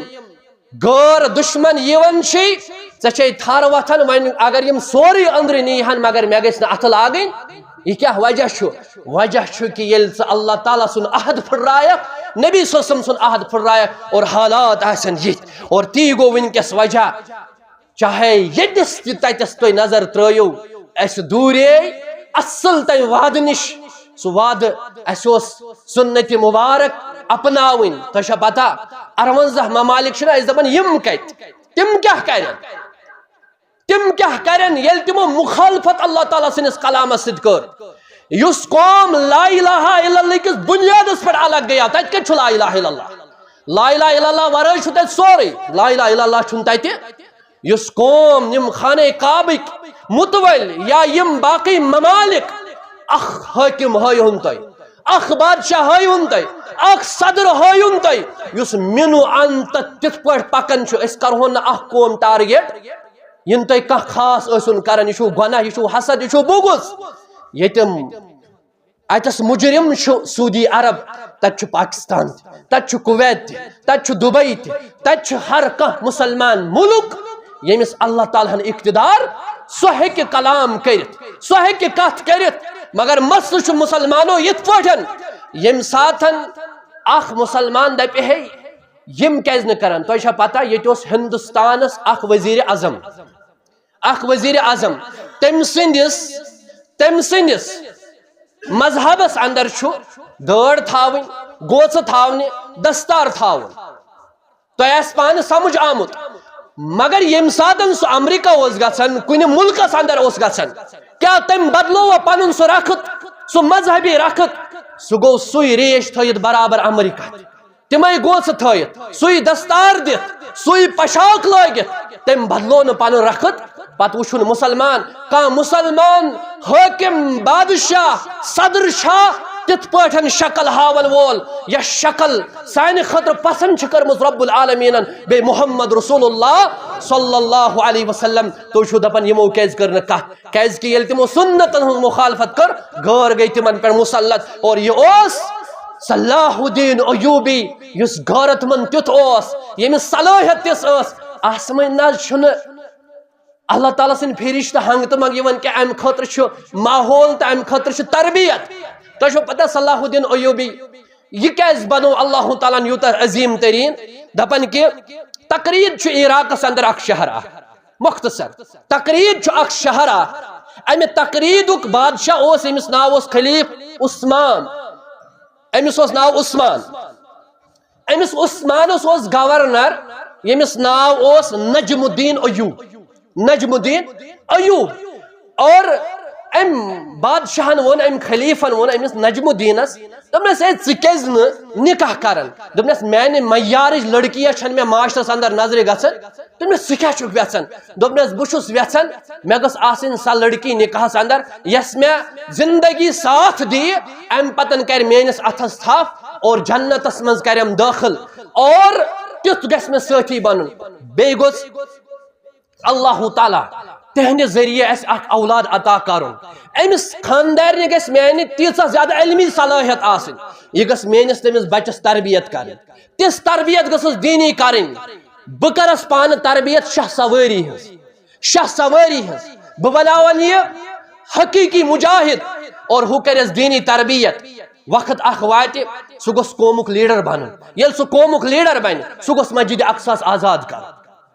غٲر دشمن یِوان چھِ، ژےٚ چھے تھر وۄتھان، وۄنۍ اگر یِم سورُے أنٛدرٕ نِیہن، مگر مےٚ گژھِ نہٕ اتھٕ لاگٕنۍ۔ یہِ کیٛاہ وجہ چھُ؟ وجہ چھُ کہِ ییٚلہِ ژٕ اللہ تعالیٰ سُنٛد عہد پھٕٹرایکھ، نبی صلی اللہ علیہ وسلم سُنٛد عہد پھٕٹرایکھ، اور حالات آسن یِتھۍ، اور تی گوٚو وٕنکیٚس وجہ۔ چاہے ییٚتِس تہِ تَتِس تُہۍ نظر ترٲیِو، اَسہِ دوٗرے اَصٕل تَمہِ وعدٕ نِش۔ سُہ وعدٕ اَسہِ اوس سُنت مُبارک اپناوٕنۍ۔ تۄہہِ چھا پتہ، اَروَنزاہ ممالک چھِنہ اَسہِ دَپان، یِم کَتہِ؟ تِم کیٛاہ کَرن؟ تِم کیٛاہ کَرن، ییٚلہِ تِمو مُخالفت اللہ تعالیٰ سٕنٛدِس کلامس سۭتۍ کٔر؟ یُس قوم لا الہ الا اللہ کِس بُنیادس پٮ۪ٹھ الگ گٔیاو، تَتہِ کَتہِ چھُ لا الہ الا اللہ؟ لا الہ الا اللہ ورٲے چھُ تَتہِ سورُے، لا الہ الا اللہ چھُنہٕ تَتہِ۔ یُس قوم یِم خانہ کعبٕکۍ مُتوٲلۍ یا یِم باقٕے ممالک، اکھ حٲکِم ہٲیہُن تۄہہِ، اکھ بادشاہ ہٲیہُن تۄہہِ، اکھ صدر ہٲیہُن تۄہہِ، یُس مِنو اَن تہٕ تِتھ پٲٹھۍ پکان چھُ، أسۍ کرہون نہٕ اکھ قوم ٹارگیٹ، یِنہٕ تۄہہِ کانٛہہ خاص ٲسِو کران، یہِ چھُو گۄناہ، یہِ چھُو حسد، یہِ چھُو بغض۔ ییٚتٮ۪ن اَتٮ۪س مُجرِم چھُ سعودی عرب، تَتہِ چھُ پاکستان تہِ، تَتہِ چھُ کویت تہِ، تَتہِ چھُ دُبے تہِ، تَتہِ چھُ ہر کانٛہہ مُسلمان مُلُک، ییٚمِس اللہ تعالیٰ ہن اقتدار سُہ ہیٚکہِ کلام کٔرِتھ، سُہ ہیٚکہِ کتھ کٔرِتھ، مگر مسلہٕ چھُ مسلمانو یِتھ پٲٹھۍ، ییٚمہِ ساتن اکھ مسلمان دپہِ، ہے، یِم کیازِ نہٕ کران؟ تۄہہِ چھا پتہ، ییٚتہِ اوس ہندوستانس اکھ وزیر اعظم، اکھ وزیر اعظم، تٔمۍ سٕنٛدِس، تٔمۍ سٕنٛدِس مذہبس اندر چھُ دٲڑ تھاوٕنۍ، گوژٕ تھاونہِ، دستار تھاوُن۔ تۄہہِ آسہِ پانہٕ سمجھ آمُت۔ مگر ییٚمہِ ساتن سُہ امریکہ اوس گژھان، کُنہِ مُلکس اندر اوس گژھان، کیٛاہ تٔمۍ بدلووا پنُن سُہ رخت، سُہ مذہبی رخت؟ سُہ گوٚو سُے ریش تھٲیِتھ برابر امریکہ۔ تِمے گوژٕ تھٲیِتھ، سُے دستار دِتھ، سُے پشاک لٲگِتھ، تٔمۍ بدلو نہٕ پنُن رخت۔ پتہٕ وٕچھُن مسلمان، کانٛہہ مسلمان حٲکم، بادشاہ، صدر چھا تِتھ پٲٹھۍ شکل ہاون وول، یا شکل سانہِ خٲطرٕ پسند چھِ کٔرمٕژ رب العالمینن بیٚیہِ محمد رسول اللہ صلی اللہ علیہ وسلم؟ تُہۍ چھِو دپان، یِمو کیازِ کٔر نہٕ کتھ؟ کیازِ کہ ییٚلہِ تِمو سنتن ہٕنٛز مخالفت کٔر، غٲر گٔے تِمن پٮ۪ٹھ مسلط۔ اور یہِ اوس صلاح الدین ایوبی، یُس غیرت مند تیُتھ اوس، ییٚمِس صلٲحیت تِژھ ٲس۔ آسمٲنۍ نہ حظ چھُنہٕ اللہ تعالیٰ سٕنٛدۍ فرشتہٕ ہنٛگ تہٕ منٛگ یِوان کینٛہہ، امہِ خٲطرٕ چھُ ماحول تہٕ امہِ خٲطرٕ چھِ تربیت۔ تۄہہِ چھو پتہ صلاح الدین ایوبی یہِ کیازِ بنوو اللہ تعالیٰ ہن یوٗتاہ عظیم تریٖن؟ دپان کہ تقرید چھُ عراقس اندر اکھ شہر اکھ، مختصر، تقرید چھُ اکھ شہر اکھ۔ امہِ تقریدُک بادشاہ اوس، أمِس ناو اوس خلیف عثمان، أمِس اوس ناو عثمان۔ أمِس عثمانس اوس گورنر، ییٚمِس ناو اوس نجم الدین ایوب، نجم الدین ایوب۔ اور أمۍ بادشاہن ووٚن، أمۍ خلیفن ووٚن أمِس نجم الدینس، دوٚپنس، "ہے، ژٕ کیازِ نہٕ نکاح کران؟" دوٚپنس، "میانہِ معیارٕچ لڑکی چھنہٕ مےٚ معاشرس اندر نظرِ گژھان۔" دوٚپنس، "ژٕ کیٛاہ چھُکھ یژھان؟" دوٚپنس، "بہٕ چھُس یژھان، مےٚ گٔژھ آسٕنۍ سۄ لڑکی نکاحس اندر، یۄس مےٚ زندگی ساتھ دِیہِ، امہِ پتن کرِ میٲنِس اتھس تھپھ اور جنتس منٛز کرٮ۪م دٲخل، اور تیُتھ گژھِ مےٚ سٲتھی بنُن۔ بیٚیہِ گوٚژھ اللہ تعالیٰ تِہنٛدِ ذٔریعہٕ اسہِ اکھ اولاد عطا کرُن۔ أمِس خاندارنہِ گژھِ میانہِ تیٖژاہ زیادٕ علمی صلٲحیت آسٕنۍ، یہِ گژھِ میٲنِس تٔمِس بچس تربیت کرٕنۍ، تِژھ تربیت گٔژھٕس دیٖنی کرٕنۍ۔ بہٕ کرس پانہٕ تربیت شاہ سوٲری ہٕنٛز، شاہ سوٲری ہٕنٛز۔ بہٕ بناون یہِ حقیقی مجاہد اور ہُہ کرٮ۪س دیٖنی تربیت۔ وقت اکھ واتہِ، سُہ گوٚژھ قومُک لیڈر بنُن۔ ییٚلہِ سُہ قومُک لیڈر بنہِ، سُہ گوٚژھ مسجد اقصاہس آزاد کرُن۔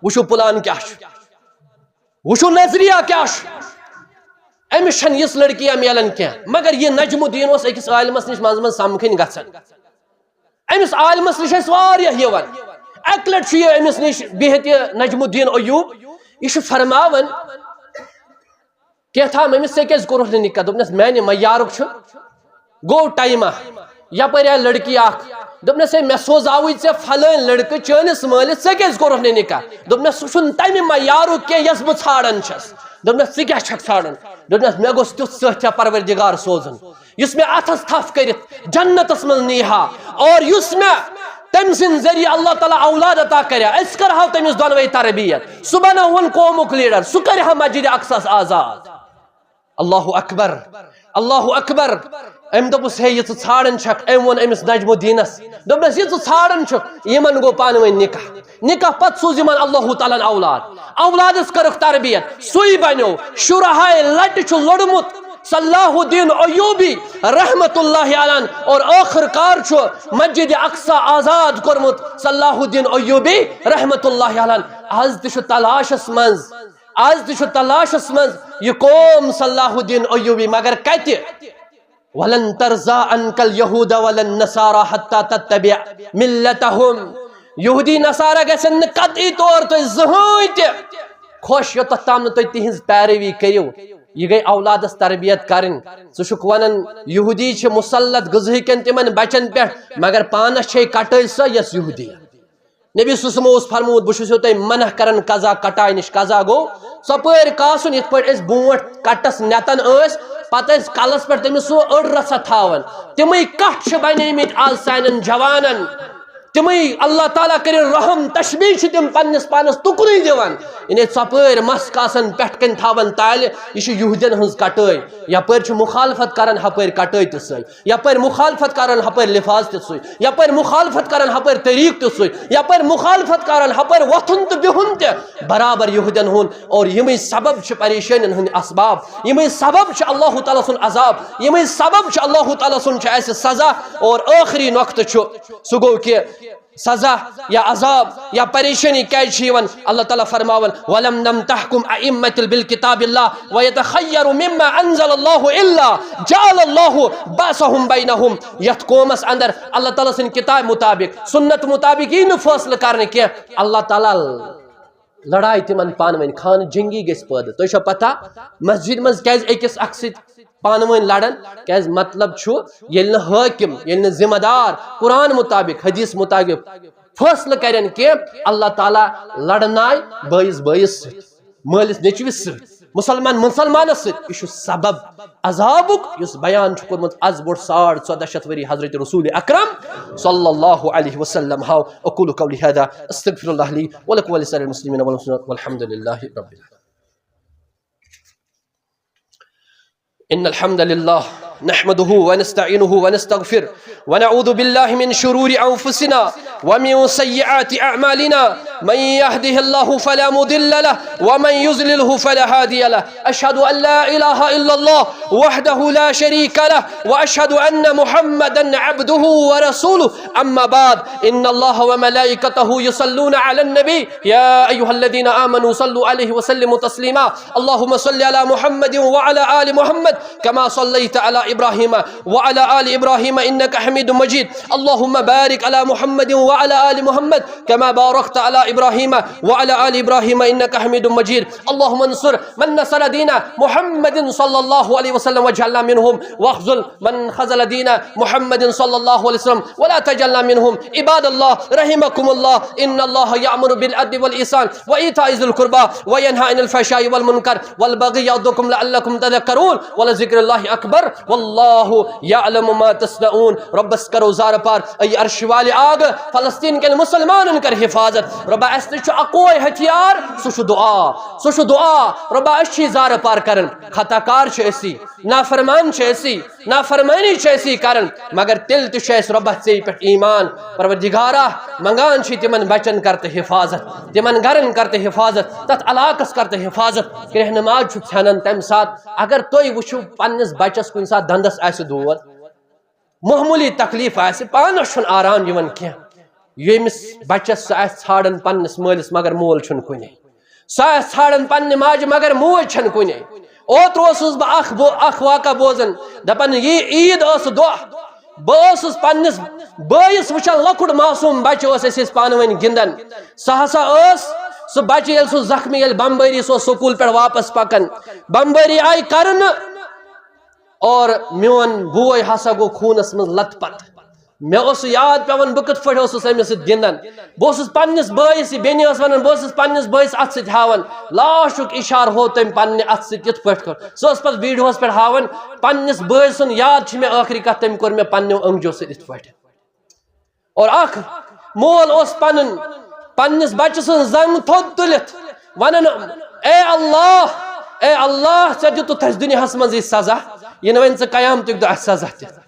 وٕچھِو پلان کیٛاہ چھُ، وٕچھِو نظریہ کیٛاہ چھُ۔ أمِس چھنہٕ یِژھ لڑکیہ میلان کینٛہہ۔ مگر یہِ نجم الدین اوس أکِس عالمس نِش منٛزٕ منٛزٕ سمکھٕنۍ گژھان۔ أمِس عالمس نِش ٲسۍ واریاہ یِوان۔ اکہِ لٹہِ چھُ یہِ أمِس نِش بِہِتھ، یہِ نجم الدین ایوب، یہِ چھُ فرماوان، کینٛہہ تام أمِس، "ژےٚ کیازِ کوٚرُتھ نہٕ نکاح؟" دوٚپنس، "میانہِ معیارُک چھُ، گوٚو ٹایمہ، یپٲرۍ آیہِ لڑکی اکھ۔" دوٚپنس، "ہے، مےٚ سوزاوٕے ژےٚ فلٲنۍ لڑکہٕ چٲنِس مٲلِس، ژےٚ کیازِ کوٚرُتھ نہٕ نکاح؟" دوٚپنس، "سُہ چھُنہٕ تمہِ معیارُک کینٛہہ یۄس بہٕ ژھانڈان چھَس۔" دوٚپنس، "ژٕ کیٛاہ چھکھ ژھانڈان؟" دوٚپنس، "مےٚ گوٚژھ تیُتھ سٲتھیا پروردگار سوزُن، یُس مےٚ اتھس تھپھ کٔرِتھ جنتس منٛز نیہا، اور یُس مےٚ تٔمۍ سٕنٛدِ ذٔریعہٕ اللہ تعالیٰ اولاد عطا کرِ ہا، أسۍ کرہاو تٔمِس دۄنوَے تربیت، سُہ بناوہون قومُک لیڈر، سُہ کرِ ہا مسجد اقصاہس آزاد۔" اللہ اکبر، اللہ اکبر۔ أمۍ دوٚپُس، "ہے، یہِ ژٕ ژھانڈان چھکھ؟" أمۍ ووٚن أمِس نجم الدینس، دوٚپنس، "یہِ ژٕ ژھانڈان چھُکھ، یِمن گوٚو پانہٕ ؤنۍ نکاح۔" نکاح پتہٕ سوٗز یِمن اللہ تعالیٰ ہن اولاد، اولادس کٔرٕکھ تربیت، سُے بنیو۔ شُرہاے لٹہِ چھُ لوٚڑمُت صلاح الدین ایوبی رحمت اللہ علیہ اور ٲخر کار چھُ مسجد اقصی آزاد کوٚرمُت صلاح الدین ایوبی رحمت اللہ علیہ۔ از تہِ چھُ تلاشس منٛز، از تہِ چھُ تلاشس منٛز یہِ قوم صلاح الدین ایوبی، مگر کتہِ؟ "ولن ترضى عنك اليهود ولا النصارى حتى تتبع ملتهم۔" یہودی نصارہ گژھن نہٕ قطعی طور تُہۍ زٕہٕنۍ تہِ خۄش، یوٚتتھ تام نہٕ تُہۍ تِہنٛز پیروی کٔرِو۔ یہِ گٔے اولادس تربیت کرٕنۍ۔ ژٕ چھُکھ ونان یہودی چھِ مسلط غذہٕکٮ۪ن تِمن بچن پٮ۪ٹھ، مگر پانس چھے کٹٲے سۄ یۄس یہودی۔ نبی صلی اللہ علیہ وسلم اوس فرمومُت، "بہٕ چھُسو تۄہہِ منع کران قضا کٹایہِ نِش۔" قضا گوٚو ژۄپٲرۍ کاسُن، یِتھ پٲٹھۍ أسۍ برونٛٹھ کٹس نٮ۪تان ٲسۍ، پتہٕ ٲسۍ کلس پٮ۪ٹھ تٔمِس سُہ أڑ رژھا تھاوان۔ تِمے کٹھ چھِ بنیمٕتۍ آز سانٮ۪ن جوانن۔ تِمے اللہ تعالیٰ کٔرِن رحم، تشبیہ چھِ تِم پننِس پانس تُکنُے دِوان۔ یعنی ژۄپٲرۍ مس کاسن پٮ۪ٹھ کنہِ تھاوان تالہِ، یہِ چھِ یہودین ہٕنٛز کٹٲے۔ یپٲرۍ چھِ مخالفت کران، ہپٲرۍ کٹٲے تہِ سۄے۔ یپٲرۍ مخالفت کران، ہپٲرۍ لفاظ تہِ سُے۔ یپٲرۍ مخالفت کران، ہپٲرۍ طریق تہِ سُے۔ یپٲرۍ مخالفت کران، ہپٲرۍ وۄتھُن تہٕ بِہُن تہِ برابر یہودین ہُنٛد۔ اور یِمے سبب چھِ پریشٲنین ہٕنٛدۍ اسباب، یِمے سبب چھِ اللہ تعالیٰ سُنٛد عذاب، یِمے سبب چھِ اللہ تعالیٰ سُنٛد چھُ اسہِ سزا۔ اور ٲخری نۄقطہٕ چھُ، سُہ گوٚو کہِ سزا یا عذاب یا پریشٲنی کیازِ چھِ یِوان؟ اللہ تعالیٰ فرماوان، "ولم نمتحکم ائمت بالکتاب اللہ ویتخیر مما انزل اللہ الا جعل اللہ بأسهم بینہم۔" یتھ قومس اندر اللہ تعالیٰ سٕنٛدِ کتابہِ مطابق، سنت مطابق یی نہٕ فٲصلہٕ کرنہٕ کینٛہہ، اللہ تعالیٰ لڑایہِ تِمن پانہٕ ؤنۍ، خانہٕ جنگی گژھِ پٲدٕ۔ تۄہہِ چھو پتہ مسجد منٛز کیازِ أکِس اکھ سۭتۍ پانہٕ ؤنۍ لڑان؟ کیازِ مطلب چھُ، ییٚلہِ نہٕ حٲکِم، ییٚلہِ نہٕ ذمہ دار قرآن مطابق، حدیث مطابق فٲصلہٕ کرن کینٛہہ، اللہ تعالیٰ لڑناے بٲیِس بٲیِس سۭتۍ، مٲلِس نیٚچوِس سۭتۍ، مسلمان مسلمانس سۭتۍ۔ یہِ چھُ سبب عذابُک، یُس بیان چھُ کوٚرمُت از برونٛٹھ ساڑ ژۄدہ شیٚتھ ؤری حضرت رسول اکرم صلی اللہ علیہ وسلم۔ ہاو، اقول قولی هذا، استغفر اللہ لی ولکم ولسائر المسلمین والمسلمات، والحمد للہ رب العالمین۔ إن الحمد لله نحمده ونستعينه ونستغفره ونعوذ بالله من شرور أنفسنا ومن سيئات أعمالنا، من يهده الله فلا مضل له ومن يضلله فلا هادي له، أشهد أن لا إله إلا الله وحده لا شريك له وأشهد أن محمدا عبده ورسوله، أما بعد، إن الله وملائكته يصلون على النبي، يا أيها الذين آمنوا صلوا عليه وسلموا تسليما. اللهم صل على محمد وعلى آل محمد كما صليت على إبراهيم وعلى آل إبراهيم إنك حميد مجيد. اللهم بارك على محمد وعلى آل محمد كما باركت على إبراهيم وعلى آل إبراهيم إنك حميد مجيد. اللهم انصر من نصر دين محمد صلى الله عليه وسلم واجعلنا منهم، واخذل من خذل دين محمد صلى الله عليه وسلم ولا تجعلنا منهم. عباد الله، رحمكم الله، إن الله يأمر بالعدل والإحسان وإيتاء ذي القربى وينهى عن الفحشاء والمنكر والبغي يعظكم لعلكم تذكرون، ولذكر الله أكبر، والله يعلم ما تصنعون. رۄبس کرو زارٕ پار، اے عرش والہِ آگ، فلسطین کٮ۪ن مسلمانن کر حفاظت۔ رۄبا، اسہِ نِش چھُ اکوے ہتھیار، سُہ چھُ دعا، سُہ چھُ دعا۔ رۄبا، أسۍ چھِ زارٕ پار کران، خطا کار چھِ أسی، نافرمان چھِ أسی، نافرمٲنی چھِ أسی کران، مگر تیٚلہِ تہِ چھُ اَسہِ رۄبس ژےٚ پٮ۪ٹھ ایمان۔ پروردگارا، منگان چھِ تِمن بچن کر تہٕ حفاظت، تِمن گرن کر تہٕ حفاظت، تتھ علاقس کر تہٕ حفاظت۔ کرٛیٚہنہٕ ماز چھُ ژھٮ۪نان تمہِ ساتہٕ، اگر تُہۍ وٕچھِو پننِس بچس کُنہِ ساتہٕ دندس آسہِ دود، معموٗلی تکلیٖف آسہِ، پانس چھُنہٕ آرام یِوان کینٛہہ، ییٚمِس بچس سُہ آسہِ ژھانڈان پننِس مٲلِس مگر مول چھُنہٕ کُنے، سُہ آسہِ ژھانڈان پننہِ ماجہِ مگر موج چھَنہٕ کُنے۔ اوترٕ اوسُس بہٕ اکھ بو-، اکھ واقعہ بوزان، دپان یہِ عیٖد ٲس دۄہ، بہٕ اوسُس پننِس بٲیِس وٕچھان، لۄکُٹ معصوٗم بچہِ اوس، أسۍ ٲسۍ پانہٕ ؤنۍ گِنٛدان۔ سُہ ہسا ٲس، سُہ بچہِ ییٚلہِ سُہ زخمی، ییٚلہِ بمبٲری، سُہ اوس سکوٗل پٮ۪ٹھ واپس پکان، بمبٲری آیہِ کرنہٕ اور میون بوے ہسا گوٚو خوٗنس منٛز لت پت۔ مےٚ اوس سُہ یاد پٮ۪وان، بہٕ کِتھ پٲٹھۍ اوسُس أمِس سۭتۍ گِنٛدان۔ بہٕ اوسُس پننِس بٲیِس، یہِ بیٚنہِ ٲس ونان، بہٕ اوسُس پننِس بٲیِس اتھٕ سۭتۍ ہاوان، لاسٹُک اشارٕ ہوو تٔمۍ پننہِ اتھٕ سۭتۍ یِتھ پٲٹھۍ کوٚر۔ سُہ اوس پتہٕ ویڈیوہس پٮ۪ٹھ ہاوان، پننِس بٲے سُنٛد یاد چھِ مےٚ ٲخری کتھ، تٔمۍ کوٚر مےٚ پننیو أنٛگجو سۭتۍ یِتھ پٲٹھۍ۔ اور اکھ مول اوس پنُن، پننِس بچہٕ سٕنٛز زنٛگ تھوٚد تُلِتھ ونان، "اے اللہ، اے اللہ، ژےٚ دیُتُتھ اَسہِ دُنیاہس منٛز یہِ سزا، یہِ نہٕ وۄنۍ ژٕ قیامتُک دۄہ اَسہِ سزا دِتھ۔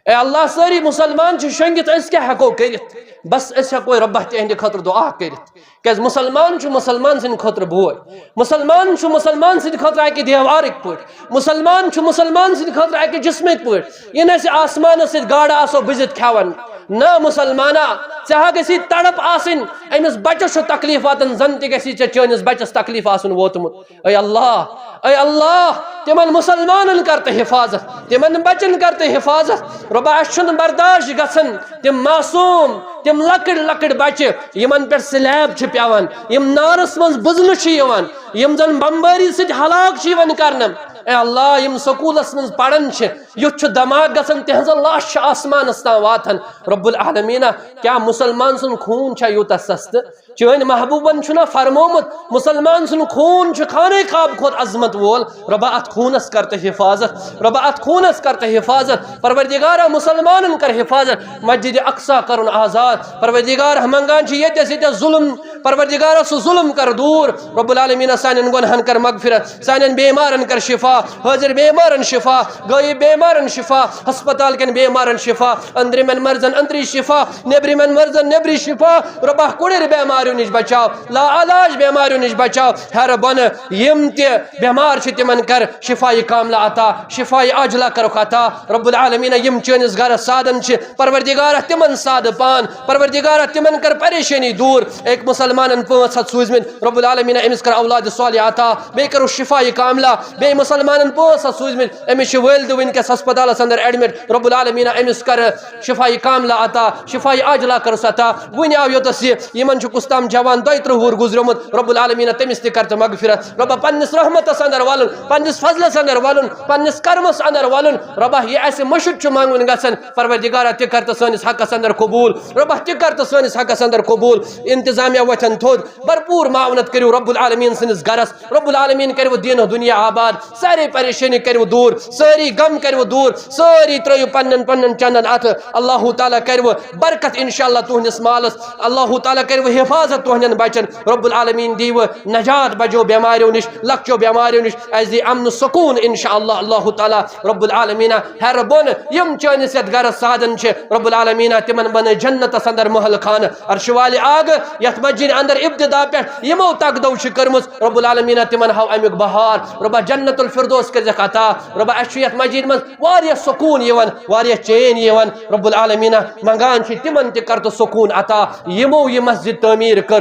اے اللہ، سٲری مسلمان چھِ شۄنٛگِتھ، أسۍ کیٛاہ ہٮ۪کو کٔرِتھ؟ بس أسۍ ہٮ۪کو رۄبہ تِہنٛدِ خٲطرٕ دُعا کٔرِتھ۔" کیازِ مسلمان چھُ مسلمان سٕنٛدِ خٲطرٕ بوے، مسلمان چھُ مسلمان سٕنٛدِ خٲطرٕ اکہِ دیوارٕکۍ پٲٹھۍ، مسلمان چھُ مسلمان سٕنٛدِ خٲطرٕ اکہِ جسمٕکۍ پٲٹھۍ۔ یہِ نہٕ أسۍ آسمانس سۭتۍ گاڈٕ آسو بُزِتھ کھٮ۪وان۔ نہ مسلمانا، ژےٚ ہا گژھی تڑپ آسٕنۍ، أمِس بچس چھُ تکلیف واتان، زن تہِ گژھی ژےٚ چٲنِس بچس تکلیف آسُن ووتمُت۔ اے اللہ، اے اللہ، تِمن مسلمانن کر تہٕ حفاظت، تِمن بچن کر تہٕ حفاظت۔ رۄبا، اسہِ چھُنہٕ برداشت گژھان تِم معصوم، تِم لۄکٕٹۍ لۄکٕٹۍ بچہِ یِمن پٮ۪ٹھ سلیب چھِ پٮ۪وان، یِم نارس منٛز بُزنہٕ چھِ یِوان، یِم زن بمبٲری سۭتۍ ہلاک چھِ یِوان کرنہٕ۔ اے اللہ، یِم سکوٗلس منٛز پران چھِ، یُتھ چھُ دماغ گژھان، تِہنٛزن لاش چھِ آسمانس تام واتان۔ رب العالمیٖنہ، کیٛاہ مُسلمان سُنٛد خوٗن چھا یوٗتاہ سستہٕ؟ چٲنۍ محبوٗبن چھُنا فرمومُت، مُسلمان سُنٛد خوٗن چھُ خانہ کعبہٕ کھۄتہٕ عظمت وول؟ رۄبا، اتھ خوٗنس کر تہٕ حفاظت، رۄبا، اتھ خوٗنس کر تہٕ حفاظت۔ پروردگارا، مُسلمانن کر حفاظت، مسجد اقصی کرُن آزاد۔ پروردگار، منگان چھِ ییٚتٮ۪س ییٚتٮ۪س ظُلم، پروردگارا، سُہ ظُلم کر دوٗر۔ رب العالمیٖنہ، سانٮ۪ن گۄنہن کر مغفرت، سانٮ۪ن بیمارن کر شفا، حٲضِر بیمارن شفا، غٲیب بیمارن شفا، ہسپتال کٮ۪ن بیمارن شفا، أنٛدرِمٮ۪ن مرضن أنٛدری شفا، نیٚبرِمٮ۪ن مرضن نیٚبری شفا۔ رۄبا، کُڑِر بیماریو نِش بچاو، لا علاج بیماریو نِش بچاو۔ ہیرٕ بۄنہٕ یِم تہِ بیمار چھِ، تِمن کر شفای کاملہ عطا، شفای عاجلہ کرُکھ عطا۔ رب العالمیٖنہ، یِم چٲنِس گرس سادن چھِ، پروردگارا، تِمن سادٕ پان۔ پروردگارا، تِمن کر پریشٲنی دوٗر۔ أکۍ مُسلمانن پانٛژھ ہتھ سوٗزمٕتۍ، رب العالمیٖنہ، أمِس کر اولاد صالح عطا، بیٚیہِ کرو شفای کاملہ۔ بیٚیہِ مُسلمانن پانٛژھ ہتھ سوٗزمٕتۍ، أمِس چھِ وٲلدٕ وٕنکیٚس ہسپتالس اندر ایڈمٹ۔ رب العالمیٖنہ، أمِس کر شفای کاملہ عطا، شفای عاجلہ کرُس عطا۔ وٕنہِ آو یوٚتس یہِ، یِمن چھُ کُس تام جوان دۄیہِ ترٕٛہ وُہُر گُزریومُت۔ رب العالمیٖنہ، تٔمِس تہِ کر تہٕ مغفرت۔ رۄبا، پننِس رحمتس اندر ولُن، پننِس فضلس اندر ولُن، پننِس کرمس اندر ولُن۔ رۄبا، یہِ اسہِ مُشُد چھُ منگُن گژھان، پروردگارا، تہِ کر تہٕ سٲنِس حقس اندر قبول۔ رۄبا، تہِ کر تہٕ سٲنِس حقس اندر قبول۔ انتظامیہ وۄتھن تھوٚد، بھرپوٗر معاونت کٔرِو رب العالمیٖن سٕنٛدِس گرس۔ رب العالمیٖن کٔرِو دیٖن و دُنیا آباد، سارے پریشٲنی کٔرِو دوٗر، سٲری غم کٔرِو دوٗر، سٲری ترٲیِو پننٮ۪ن پننٮ۪ن چندن اتھٕ۔ اللہ تعالیٰ کٔرِو برکت انشاءاللہ تُہنٛدِس مالس، اللہ تعالیٰ کٔرِو حفاظت تُہنٛدٮ۪ن بچن۔ رب العالمیٖن دیٖوٕ نجات بجو بیماریو نِش، لۄکچو بیماریو نِش، اسہِ دی امن سکوٗن انشاءاللہ۔ اللہ تعالیٰ رب العالمیٖنہ، ہیرٕ بۄن یِم چٲنِس یتھ گرس سادن چھِ، رب العالمیٖنہ، تِمن بنٲے جنتس اندر محل خانہٕ۔ عرشہِ والہِ آگہٕ یتھ مسجد اندر ابتدا پٮ۪ٹھ یِمو تگدو چھِ کٔرمٕژ، رب العالمیٖنہ، تِمن ہاو امیُک بہار۔ رۄبا، جنت الفردوس کٔرزٮ۪کھ عطا۔ رۄبا، اسہِ چھُ یتھ مسجد منٛز واریاہ سکوٗن یِوان، واریاہ چین یِوان۔ رب العالمیٖنہ، منگان چھِ تِمن تہِ کر تہٕ سکوٗن عطا، یِمو یہِ مسجد تعمیٖر کٔر۔